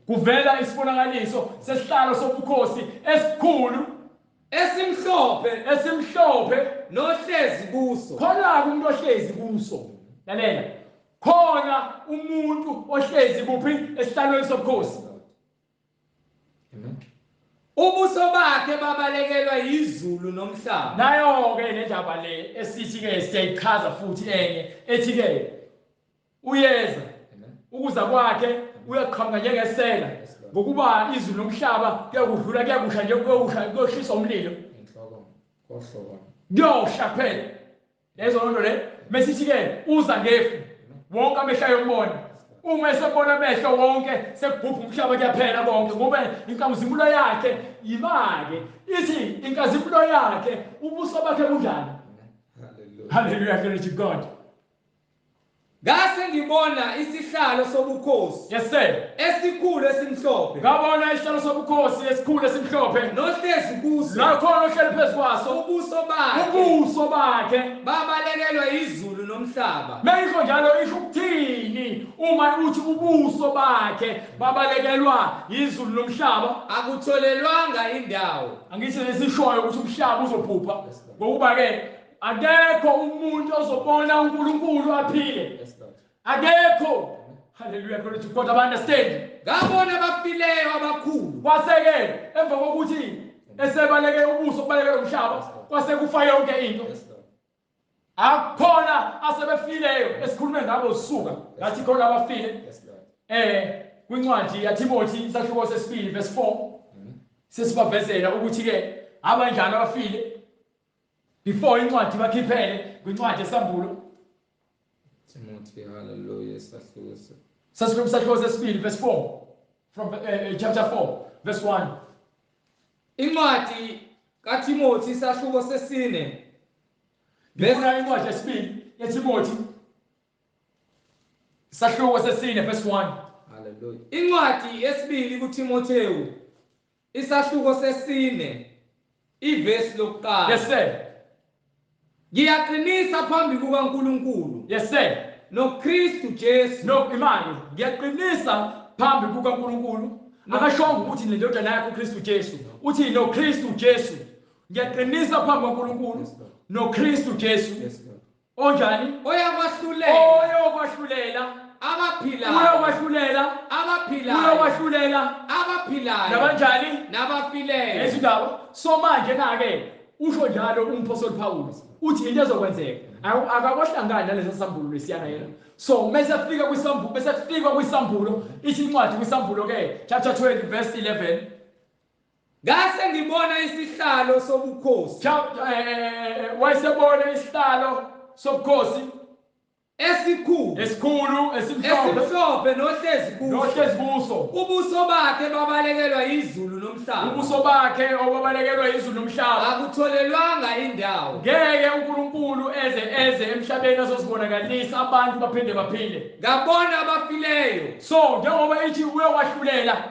Kuvela isibonakaliso sesihlalo sobukhosi esikhulu. Esimhlophe, esimhlophe, nohlezi kuso. Khona-ke umuntu ohlezi kuso. Lalela, khona umuntu ohlezi kuphi? Esihlalweni sobukhosi. Amen. Ubuso bakhe babalekelwa yizulu nomhlaba. Nayo-ke le ndaba le esithi-ke siyayichaza futhi enye ethi-ke uyeza, ukuza kwakhe uyaqhamuka njengesela, ngokuba izulu nomhlaba kuyakudlula, kuyakusha nje, kuyokusha, kuyoshiswa umlilo, kuyosha kuphela. Lezo nto le mesithi-ke uza ngefu, wonke amehlo ayombona. Uma esebona amehlo wonke, sekubhubha umhlaba, kuyaphela konke, ngoba inkazimulo yakhe yima-ke ithi inkazimulo yakhe, ubuso bakhe bunjani? Hallelujah, glory to God. Ngase ngibona isihlalo sobukhosi. Yes sir. Esikhulu esimhlophe. Ngabona isihlalo sobukhosi esikhulu esimhlophe. Nohlezi kuso. Nakhona ohleli phezu kwaso. Ubuso bakhe. Ubuso bakhe. Babalekelwa izulu nomhlaba. Meyisho njalo isho ukuthini uma uthi ubuso bakhe babalekelwa izulu nomhlaba? Akutholelwanga indawo. Angithi lesishoyo ukuthi umhlaba uzobhubha. Ngokuba ke akekho umuntu ozobona uNkulunkulu aphile. Akekho. Hallelujah, glory to God. Understand. Ngabona abafileyo abakhulu. Kwase-ke emva kokuthi esebaleke ubuso kubalekela umhlaba, kwase kufa yonke into. Akukhona asebefileyo esikhulume ngabo zisuka. Ngathi khona abafile. Kwincwadi yaTimothy isahluko sesibili verse 4. Sesibavezela ukuthi ke abanjani abafile. Before incwadi bakhiphele kwincwadi esambulo. Timothy, hallelujah, isahluko sesibili sesibili verse 4 from chapter 4 verse 1. Incwadi kaTimothy isahluko sesine. Ngifuna incwadi yesibili yeTimothy isahluko sesine verse 1. Hallelujah. Incwadi yesibili kuTimothewu isahluko sesine ivesi lokuqala. Yes sir. Ngiyaqinisa phambi kukaNkulunkulu. Yes sir. NoKristu Jesu. No imali. Ngiyaqinisa phambi kukaNkulunkulu. Akashongo ukuthi nendodana yakhe uKristu Jesu. Uthi noKristu Jesu. Ngiyaqinisa phambi kukaNkulunkulu noKristu Jesu. Yes Lord. Onjani? Oyakwahlulela. Oyokwahlulela. Abaphilayo. Uyokwahlulela. Abaphilayo. Uyokwahlulela. Abaphilayo. Nabanjani? Nabafileyo. Izindaba. So manje na ke usho njalo umpostoli Paul uthi into ezokwenzeka akakohlangani nalesa sambulo lesiyana yena. So mase fika kwisambulo, bese kufika kwisambulo, ithi incwadi kwisambulo ke chapter 20 verse 11. Ngase ngibona isihlalo sobukhosi. Wayesebona isihlalo sobukhosi esikhulu, esikhulu esimhlophe nohlezi kuso, nohlezi kuso. Ubuso bakhe babalekelwa izulu nomhlaba. Ubuso bakhe obabalekelwa izulu nomhlaba. Akutholelwanga indawo. Ngeke uNkulunkulu eze emhlabeni azosibonakalisa abantu baphinde baphile. Ngabona abafileyo. So njengoba ithi uyokwahlulela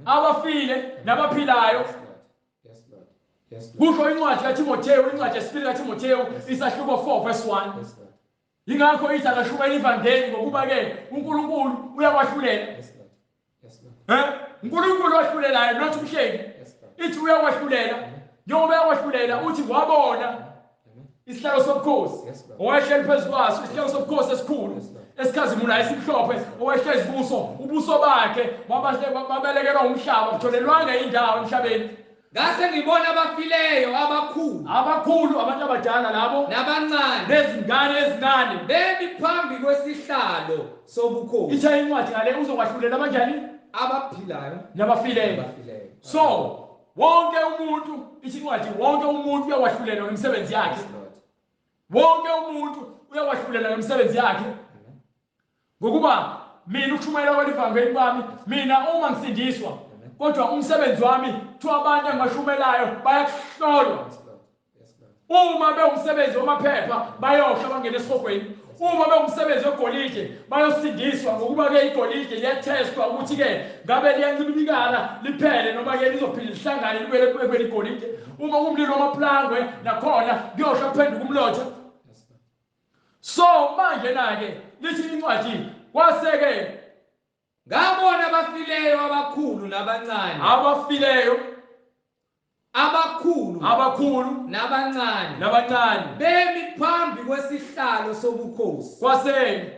abafile nabaphilayo. Yes Lord. Yes Lord. Kusho incwadi kaTimothewu, incwadi yesibili kaTimothewu isahluko 4 verse 1. Yes Lord. Ingakho ithi akashumayela ivangeli ngokuba ke uNkulunkulu uyakwahlulela. Yes Lord. Yes Lord. uNkulunkulu wahlulelayo not umhlengi. Yes Lord. Ithi uyakwahlulela. Njengoba uyakwahlulela uthi wabona isihlalo sobukhosi. Yes Lord. Owayehleli phezu kwaso isihlalo sobukhosi esikhulu esikhazimulayo esimhlophe owayehlezi kuso, ubuso bakhe babalekelwa umhlaba, kutholelwanga indawo emhlabeni. Ngase ngibona abafileyo abakhulu, abakhulu abantu abadala labo, nabancane, nezingane ezincane, bemi phambi kwesihlalo sobukhosi. Ithe incwadi ngale uzokwahlulela abanjani? Abaphilayo nabafileyo. So wonke umuntu, ithi incwadi wonke umuntu uyakwahlulela ngemisebenzi yakhe. Wonke umuntu uyakwahlulela ngemisebenzi yakhe. Ngokuba mina ukushumayela kwelivangeli kwami, mina uma ngisindiswa, kodwa umsebenzi wami kuthiwa abantu engibashumelayo bayakuhlolwa. Uma bewumsebenzi wamaphepha bayosha bangene esihogweni. Uma bewumsebenzi wegolide bayosindiswa, ngokuba ke igolide liyathestwa ukuthi ke ngabe liyancibilikana liphele noma ke lizophila lihlangane libuyele kweligolide. Uma kumlilo wamaplangwe nakhona kuyosha kuphenduka umlotha. So manje na ke lithi incwadi kwase ke ngabona abafileyo abakhulu nabancane, abafileyo Abakhulu Abakhulu nabancane nabancane bemi phambi kwesihlalo sobukhosi. Kwase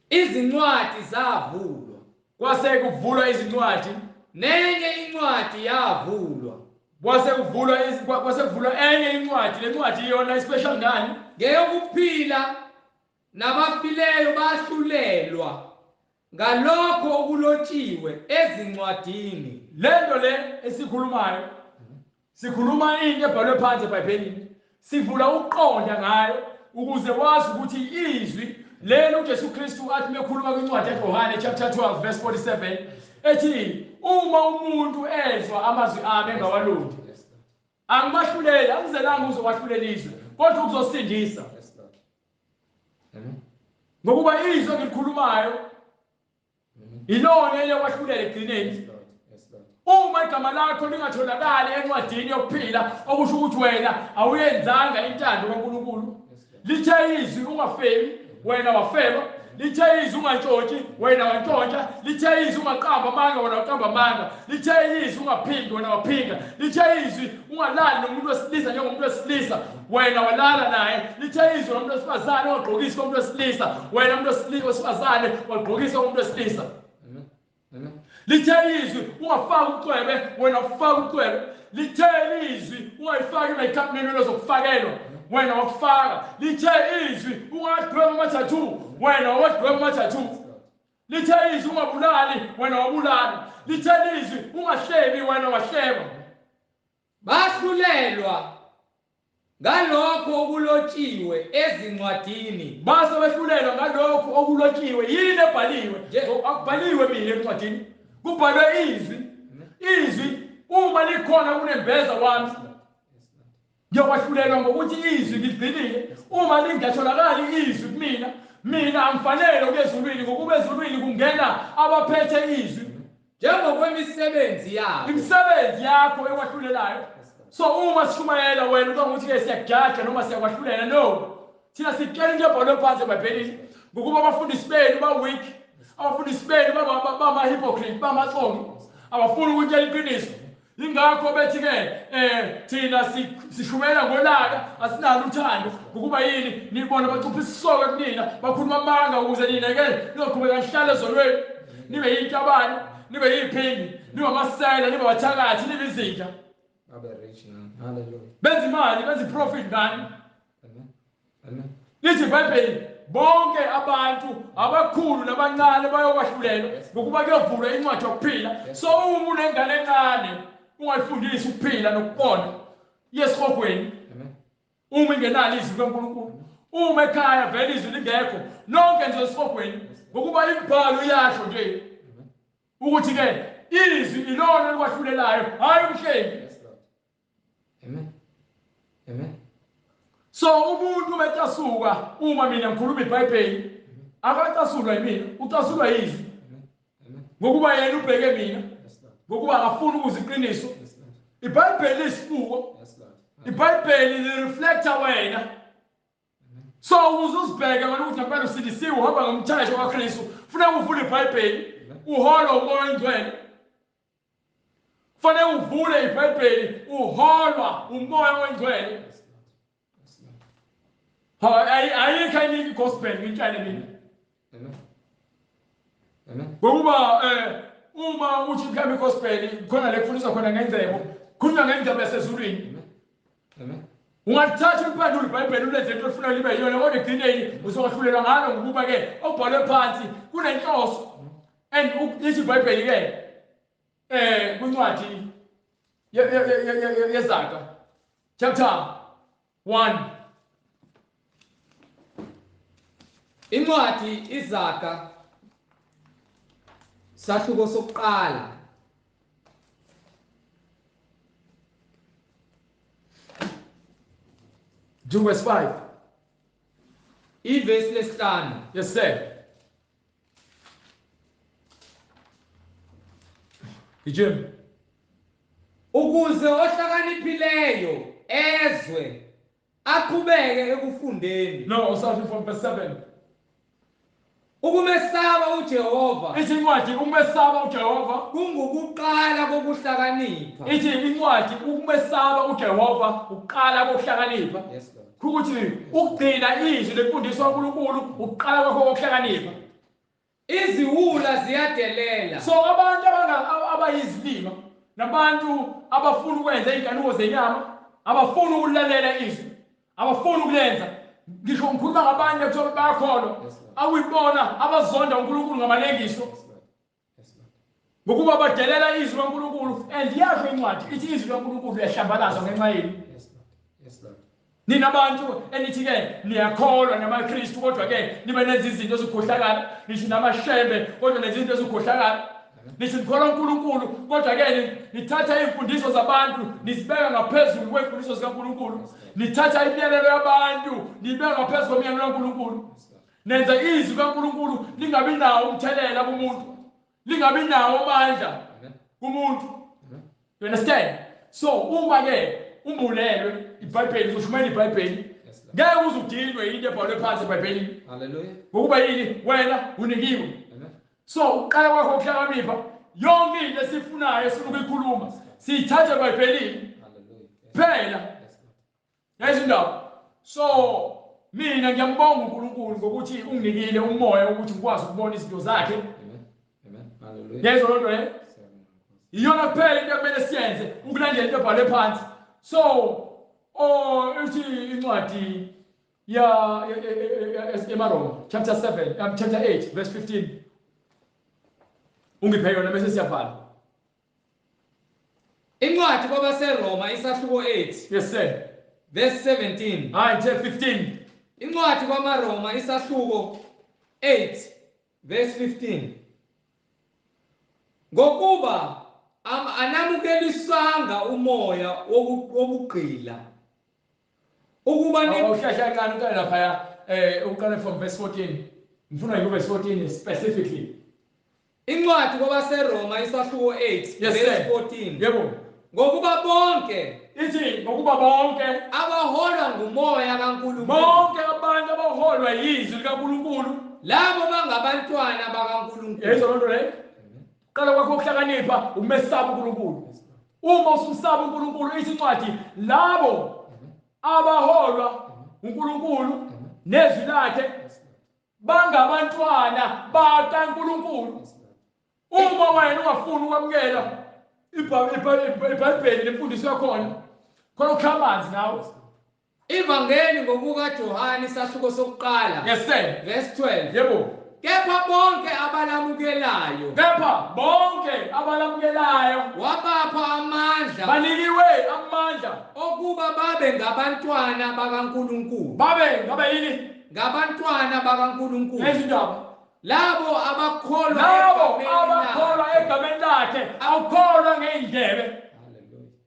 izincwadi zavulwa. Kwase kuvulwa izincwadi. Nenye incwadi yavulwa. Kwase kuvulwa enye incwadi. Le ncwadi iyona special ngani? Ngeyokuphila nabafileyo bahlulelwa ngalokho okulotshiwe ezincwadini. Lento le esikhulumayo, sikhuluma into ebhalwe phansi eBhayibhelini, sivula ukuqonda ngayo ukuze wazi ukuthi izwi leli uJesu Kristu athi mekhuluma kwincwadi kaJohane chapter 12 verse 47 ethi uma umuntu ezwa amazwi ami engawalondi, angibahluleli, angizelanga uzokwahlulela izwe kodwa ukuzosindisa. Ngokuba izwi engilikhulumayo ilona eliyokwahlulela ekugcineni. Uma igama lakho lingatholakali encwadini yokuphila, okusho ukuthi wena awuyenzanga intando kaNkulunkulu. Lithe izwi ungafebi, wena wafeba. Lithe izwi ungantshontshi, wena wantshontsha. Lithe izwi ungaqamba amanga, wena waqamba amanga. Lithe izwi ungaphingi, wena waphinga. Lithe izwi ungalali nomuntu wesilisa njengomuntu wesilisa, wena walala naye. Lithe izwi nomuntu wesifazane ungagqokisi komuntu wesilisa, wena umuntu wesifazane wagqokisa umuntu wesilisa. Lithe izwi ungafaki ucwebe, wena ufaka ucwebe. Lithe izwi ungayifaki i-makeup nenwele zokufakelwa, wena wakufaka. Lithe izwi ungadweba ama-tattoo, wena wadweba ama-tattoo. Lithe izwi ungabulali, wena wabulala. Lithe izwi ungahlebi, wena wahleba. Bahlulelwa ngalokho okulotshiwe ezincwadini. Base behlulelwa ngalokho okulotshiwe. Yini ebhaliwe? Akubhaliwe mina encwadini, kubhalwe izwi. Izwi uma likhona kunembeza wami, ngiyokwahlulelwa ngokuthi izwi ngigcinile. Uma lingatholakali izwi kumina, mina angifanele ukuya ezulwini, ngokuba ezulwini kungena abaphethe izwi. Njengokwemisebenzi yakho, imisebenzi yakho ekwahlulelayo. So uma sishumayela wena ucabanga ukuthi-ke siyakujaja noma siyakwahlulela, no. Thina sikutshela into ebhalwe phansi eBhayibhelini, ngokuba abafundisi benu ba-weak, abafundisi benu bama-hypocrite, bamaxoki, abafuni ukutshela iqiniso. Ingakho bethi-ke thina sishumela ngolaka, asinalo uthando. Ngokuba yini? Nibona bacupha isisoko kunina, bakhuluma amanga ukuze nina-ke nizoqhubeka nihlale ezonweni, nibe yintabane, nibe yiphingi, nibe amasela, nibe abathakathi, nibe izinja. Benza imali, benza iprofit ngani. Lithi iBhayibheli bonke abantu abakhulu nabancane bayokwahlulelwa, ngokuba kuyovulwa incwadi yokuphila. So uma unengane encane ungayifundisi ukuphila nokuqonda, yesihogweni. Uma ingenalo izwi likaNkulunkulu, uma ekhaya vele izwi lingekho, nonke nje esihogweni, ngokuba imibhalo iyasho nje ukuthi-ke izwi ilona elikwahlulelayo, hhayi umhlengi. Amen. Amen. So umuntu becasuka uma mina ngikhuluma iBhayibheli, akacasulwa yimina, ucasulwa yizwi. Ngokuba yena ubheke mina, ngokuba akafuni ukuza iqiniso. iBhayibheli lisifuko. iBhayibheli lireflecta wena. So ukuze uzibheke wena ukuthi ngempela usindisiwe, uhamba ngomthetho kaKristu, funeka uvule iBhayibheli, uholwe uMoya oNgcwele. Kufanele uvule iBhayibheli, uholwa uMoya oNgcwele. Ayikho enye igospel ngitshele mina. Amen. Amen. Ngokuba uma uthi mhlawumbe igospel khona le kufundiswa khona ngendlebo, khulunywa ngendlebo yasezulwini. Amen. Ungathatha uliphendule iBhayibheli ulenze into ofuna libe yiyona, kodwa ekugcineni uzohlulelwa ngalo, ngokuba ke okubhalwe phansi kunenhloso. And lithi iBhayibheli ke kwincwadi yeZaga chapter 1, incwadi iZaga sahluko sokuqala, verse 5, ivesi lesihlanu. Yes sir. Gijima. Ukuze ohlakaniphileyo ezwe aqhubeke ekufundeni. No, starting from verse 7. Ukumesaba uJehova. Ithi incwadi ukumesaba uJehova kungukuqala kokuhlakanipha. Ithi incwadi ukumesaba uJehova ukuqala kokuhlakanipha. Yes Lord. Ukuthi ukugcina izwi lemfundiso kaNkulunkulu ukuqala kwakho kokuhlakanipha. Iziwula ziyadelela. So abantu abayizilima nabantu abafuna ukwenza izinkanuko zenyama, abafuna ukulalela izwi, abafuna ukulenza. Ngisho ngikhuluma ngabantu ekuthiwa bayakholwa, akuyibona abazonda uNkulunkulu ngamalengiso. Ngokuba badelela izwi laNkulunkulu, and iyasho incwadi ithi izwi laNkulunkulu liyahlambalazwa ngenxa yenu. Nina bantu enithi-ke niyakholwa namaKristu, kodwa-ke nibe nenza izinto ezikhohlakala, nithi namashembe kodwa nenza izinto ezikhohlakala, nithi nikholwa uNkulunkulu kodwa-ke nithatha iy'mfundiso zabantu nizibeka ngaphezulu kwey'mfundiso zikaNkulunkulu, nithatha imiyalelo yabantu niyibeka ngaphezu kwemiyalelo kaNkulunkulu, nenza izwi kaNkulunkulu lingabi nawo umthelela kumuntu, lingabi nawo amandla kumuntu. You understand? So uma-ke umbulelwe iBhayibheli, uzoshumayela iBhayibheli, ngeke uze udinwe into ebhalwe phansi eBhayibhelini. Hallelujah. Ngokuba yini? Wena unikiwe. So uqala kwakho ukuhlakanipha, yonke into esifunayo esifuna ukuyikhuluma siyithathe eBhayibhelini phela. Yazi indaba. So mina ngiyambonga uNkulunkulu ngokuthi unginikile umoya ukuthi ngikwazi ukubona izinto zakhe. Amen. Hallelujah. Yezwa loo nto leyo? Iyona kuphela into ekumele siyenze, ukulandela into ebhalwe phansi. So ithi incwadi ya emaRoma chapter 7, chapter 8 verse 15. Ungiphe yona bese siyavala. Incwadi kwabaseRoma isahluko 8. Yes sir. Verse 17. Hayi 15. Incwadi kwamaRoma isahluko 8 verse 15. Ngokuba anamukelisanga umoya wobugqila ukuba ni awuhlahla kancane uqale lapha uqale from verse 14. Ngifuna nje verse 14 specifically. Incwadi kwabaseRoma isahluko 8 verse 14. Yebo. Ngokuba bonke ithi ngokuba bonke abaholwa ngumoya kaNkulunkulu, bonke abantu abaholwa yizwi likaNkulunkulu, labo bangabantwana bakaNkulunkulu. Yezwa loo nto leyo? Qala kwakho ukuhlakanipha ukumesaba uNkulunkulu. Uma usumsaba uNkulunkulu, ithi incwadi labo abaholwa uNkulunkulu nezwi lakhe bangabantwana bakaNkulunkulu. Uma wena ungafuni ukwamukela iBhayibheli nemfundiso yakhona, khona ukha amanzi nawe. Ivangeli ngokukaJohane isahluko sokuqala. Yes sir. Verse 12. Yebo. Kepha bonke abalamukelayo, kepha bonke abalamukelayo wabapha amandla, banikiwe amandla okuba babe ngabantwana bakaNkulunkulu. Babe ngabe yini? Ngabantwana bakaNkulunkulu. Ezindaba. Labo abakholwa, labo abakholwa egameni lakhe, awukholwa ngeindlebe.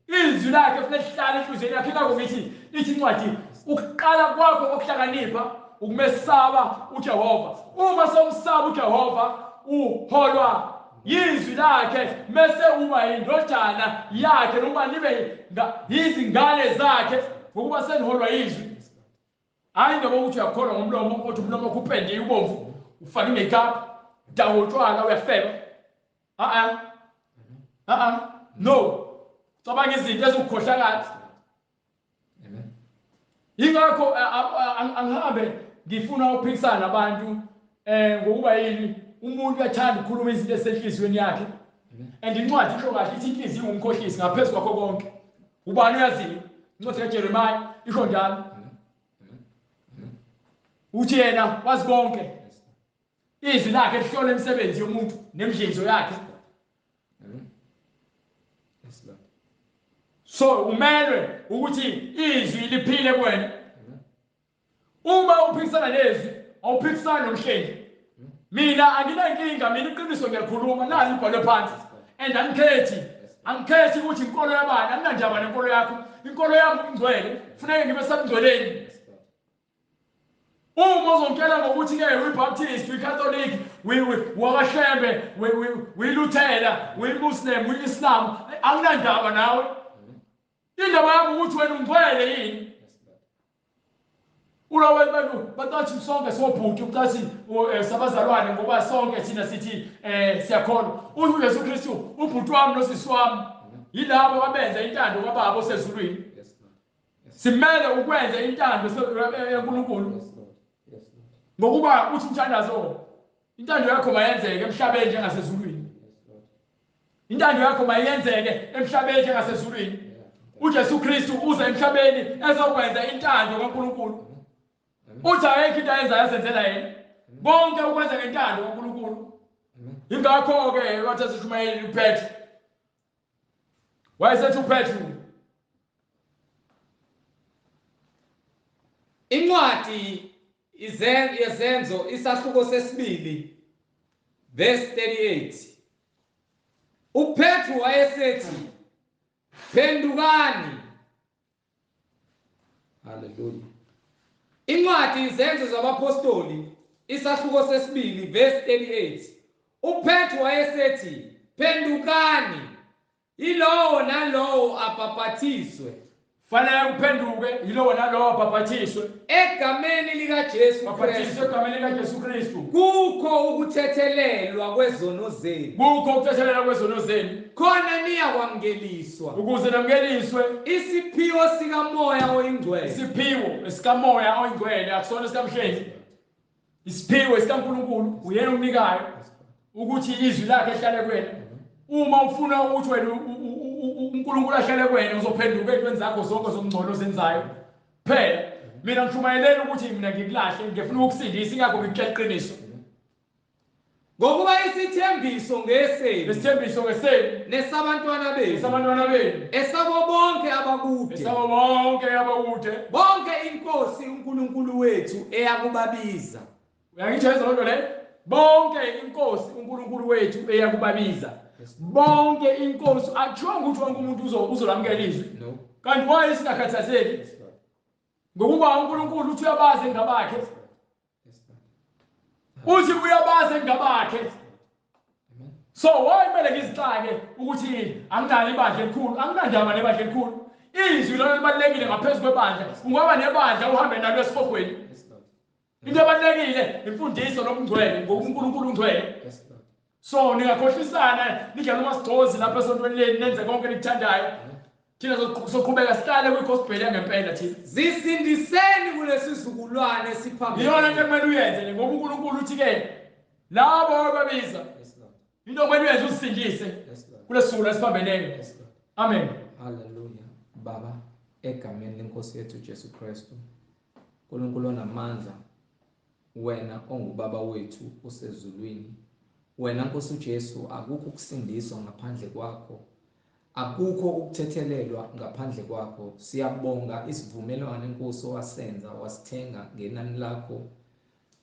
Izwi lakhe kufanele lihlale enhliziyweni yakho. Ingakho ngithi ithi incwadi ukuqala kwakho kokuhlakanipha ukumesaba uJehova. Uma somsaba uJehova uholwa yizwi lakhe, mese uba indodana yakhe noma nibe izingane zakhe, ngokuba seniholwa yizwi. Hayi noma ukuthi uyakholwa ngomlomo, kodwa umlomo wakho upendiwe ubomvu, ufake i-makeup, dawo utshwala, uyafeba. No. Cabanga izinto ezikukhohlakala. Amen. Ingakho angihambe ngifuna ukuphikisana nabantu ngokuba yini umuntu uyathanda ukukhuluma izinto ezisenhliziyweni yakhe. And incwadi isho kahle ithi inhliziyo ingumkhohlisi ngaphezu kwakho konke. Ubani uyaziyo? Incwadi kaJeremiah isho njalo. Uthi yena wazi konke. Izwi lakhe lihlola imisebenzi yomuntu nemidlinzo yakhe. So umelwe ukuthi izwi liphile kuwena. Uma uphikisana nezwi, awuphikisani nomhlengi. Mina anginankinga, mina iqiniso ngiyakhuluma, nali libhalwe phansi. And angikhethi, angikhethi ukuthi inkolo yabani, anginandaba nenkolo yakho. Inkolo yami ingcwele, kufuneka ngibe semngcweleni. Uma uzongitshela ngokuthi ke uyiBaptist, uyiCatholic, wakashembe, uyiLuthela, uyiMuslim, uyi-Islam, anginandaba nawe. Indaba yami ukuthi wena ungcwele yini. Ulawe bantu bacathi sonke sobhuti ucathi sabazalwane ngoba sonke thina sithi siyakholwa. Uthi uJesu Kristu ubhuti wami nosisi wami yilabo abenza intando kaBaba osezulwini. Simele ukwenza intando yaNkulunkulu. Ngokuba uthi umthandazo intando yakho mayenzeke emhlabeni njengasezulwini. Intando yakho mayenzeke emhlabeni njengasezulwini. uJesu Kristu uza emhlabeni ezokwenza intando kaNkulunkulu. Uthi ayikho into ayenzayo asenzela yena. Bonke ukwenza ngentando kaNkulunkulu. Ingakho ke wathi asishumayeli uPetru. Wayesethi uPetru incwadi yeZenzo isahluko sesibili verse 38. uPetru wayesethi phendukani. Haleluya. Incwadi iZenzo zabaPostoli isahluko sesibili verse 38. uPetru wayesethi phendukani, yilowo nalowo abhapathiswe. Fanele kuphenduke yilowo nalowo abhapathiswe egameni likaJesu Kristu, egameni likaJesu Kristu. Kukho ukuthethelelwa kwezono zenu. Kukho ukuthethelelwa kwezono zenu. Khona niyakwamukeliswa. Ukuze namukeliswe isiphiwo sikaMoya oyiNgcwele. Isiphiwo sikaMoya oyiNgcwele akusona sikaMhlengi. Isiphiwo sikaNkulunkulu uyena omnikayo ukuthi izwi lakhe ehlale kuwena. Uma ufuna ukuthi wena uNkulunkulu ahlale kuwena uzophenduka ezintweni zakho zonke zokungcono ozenzayo. Phela mina ngishumayelele ukuthi mina ngikulahle ngifuna ukusindisa ingakho ngikutshela iqiniso. Ngokuba isithembiso ngesenu, isithembiso ngesenu nesabantwana benu, nesabantwana benu, esabo bonke abakude, esabo bonke abakude, bonke iNkosi uNkulunkulu wethu eyakubabiza. Uyangitshela lento le? Bonke iNkosi uNkulunkulu wethu eyakubabiza. Bonke iNkosi akuthiwa ukuthi wonke umuntu uzolamukela izwi. Kanti waye singakhathazeki. Ngokuba uNkulunkulu uthi uyabazi ngabakhe. Uthi uyabazi ngabakhe. So why kumele ngizixake ukuthi anginalo ibandla elikhulu, anginandaba nebandla elikhulu. Izwi lona libalulekile ngaphezu kwebandla. Ungaba nebandla uhambe nalo esihogweni. Into ebalulekile imfundiso nobungcwele ngoba uNkulunkulu ungcwele. So ningakhohlisana nidlale umasigcozi lapha esontweni leni nenze konke enikuthandayo. Thina soqhubeka sihlale kwigospel yangempela thina. Zisindiseni kulesizukulwane esiphambili. Iyona into ekumele uyenze le ngoba uNkulunkulu uthi ke labo ababiza. Into okumele uyenze uzisindise kulesizukulwane esiphambeneyo. Amen. Hallelujah. Baba, egameni lenkosi yethu Jesu Kristu. uNkulunkulu onamandla, wena ongubaba wethu osezulwini, wena Nkosi uJesu, akukho ukusindiswa ngaphandle kwakho, akukho ukuthethelelwa ngaphandle kwakho. Siyabonga isivumelwano Nkosi owasenza wasithenga ngenani lakho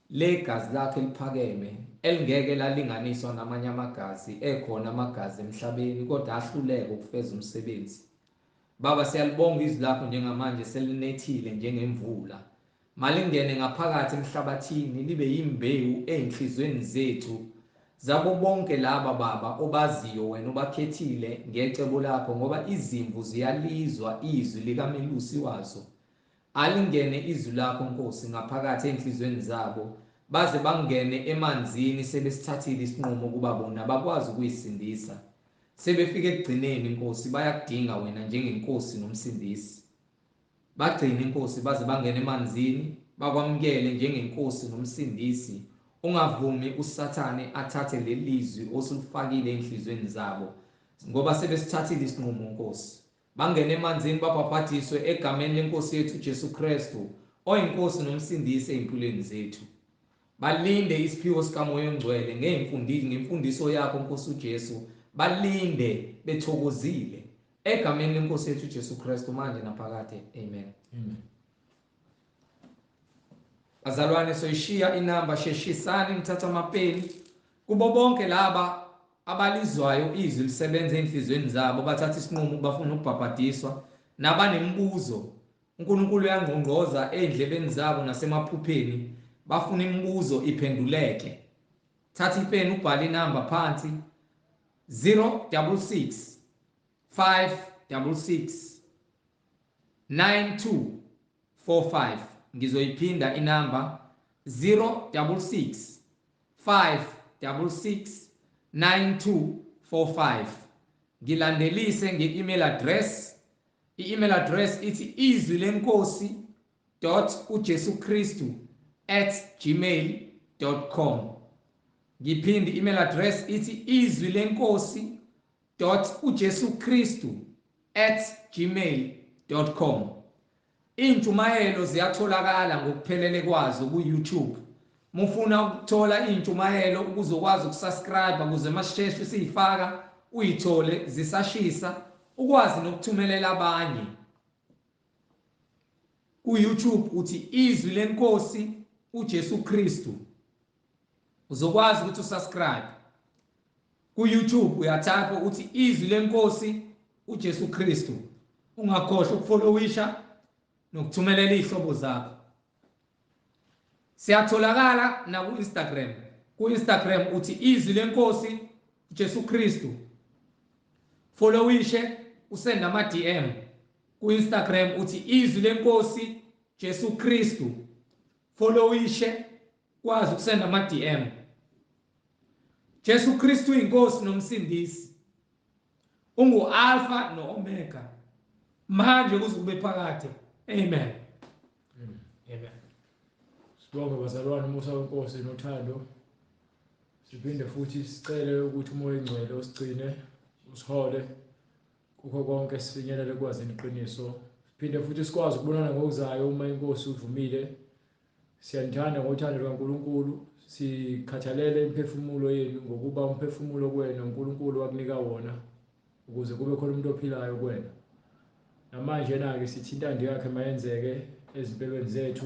legazi lakhe eliphakeme elingeke lalinganiswa namanye amagazi ekhona amagazi emhlabeni, kodwa ahluleke ukufeza umsebenzi. Baba, siyalibonga izwi lakho njengamanje selinethile njengemvula. Malingene ngaphakathi emhlabathini libe yimbewu ezinhlizweni zethu zabo bonke laba Baba obaziyo wena obakhethile ngecebo lakho, ngoba izimvu ziyalizwa izwi likamelusi wazo. Alingene izwi lakho Nkosi ngaphakathi ezinhlizweni zabo, baze bangene emanzini sebesithathile isinqumo kuba bona bakwazi ukuyisindisa. Sebefike ekugcineni Nkosi, bayakudinga wena njengenkosi nomsindisi. Bagcine Nkosi baze bangene emanzini bakwamukele njengenkosi nomsindisi. Ungavumi uSathane athathe lelizwi osulifakile enhlizweni zabo, ngoba sebesithathile isinqumo Nkosi. Bangene emanzini babhabhadiswe egameni lenkosi yethu Jesu Kristu, oyinkosi nomsindisi ezimpilweni zethu. Balinde isiphiwo sikaMoya oNgcwele ngemfundiso yakho Nkosi uJesu. Balinde bethokozile egameni lenkosi yethu Jesu Kristu manje naphakade. Amen. Amen. Bazalwane, soyishiya inamba, sheshisani nithatha amapeni. Kubo bonke laba abalizwayo izwi lisebenza enhlizweni zabo, bathatha isinqumo bafuna ukubhabhadiswa, nabanemibuzo, uNkulunkulu uyangqongqoza endlebeni zabo nasemaphupheni, bafuna imibuzo iphenduleke. Thatha ipeni ubhale inamba phansi 066 566 9245. Ngizoyiphinda inamba 066 566 9245. Ngilandelise nge-email address. I-email address ithi izwilenkosi.ujesukristu@gmail.com. Ngiphinde i-email address ithi izwilenkosi.ujesukristu@gmail.com. Intshumayelo ziyatholakala ngokuphelele kwazo ku-YouTube. Mufuna ukuthola intshumayelo ukuzokwazi ukusubscribe ukuze masisheshe siyifaka uyithole zisashisa, ukwazi nokuthumelela abanye. Ku-YouTube uthi Izwi leNkosi uJesu Kristu, uzokwazi ukuthi usubscribe. Ku-YouTube uyatype uthi Izwi leNkosi uJesu Kristu. Ungakhohlwa ukufollowisha nokuthumelela izihlobo zakho. Siyatholakala na ku-Instagram. Ku-Instagram uthi Izwi leNkosi uJesu Kristu. Followishe, usend ama DM. Ku-Instagram uthi Izwi leNkosi Jesu Kristu. Followishe, kwazi ukusenda ama DM. Jesu Kristu inkosi nomsindisi. Ungu Alpha no Omega. Manje kuze kube phakade. Amen. Amen. Sibonge bazalwane umusa wenkosi nothando. Siphinde futhi sicele ukuthi uMoya oNgcwele usigcine, usihole kukho konke, sifinyelele kwazini iqiniso. Siphinde futhi sikwazi ukubonana ngokuzayo uma inkosi ivumile. Siyanithanda ngothando lukaNkulunkulu, sikhathalele imiphefumulo yenu ngokuba umphefumulo kuwena uNkulunkulu wakunika wona ukuze kube khona umuntu ophilayo kuwena. Namanje na-ke sithi intando yakhe mayenzeke ezimpilweni zethu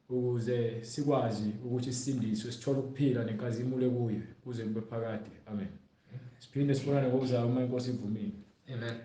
ukuze sikwazi ukuthi sisindiswe, sithole ukuphila nenkazimulo kuye kuze kube phakade. Amen. Siphinde sibonane ngokuzayo uma inkosi ivumile. Amen.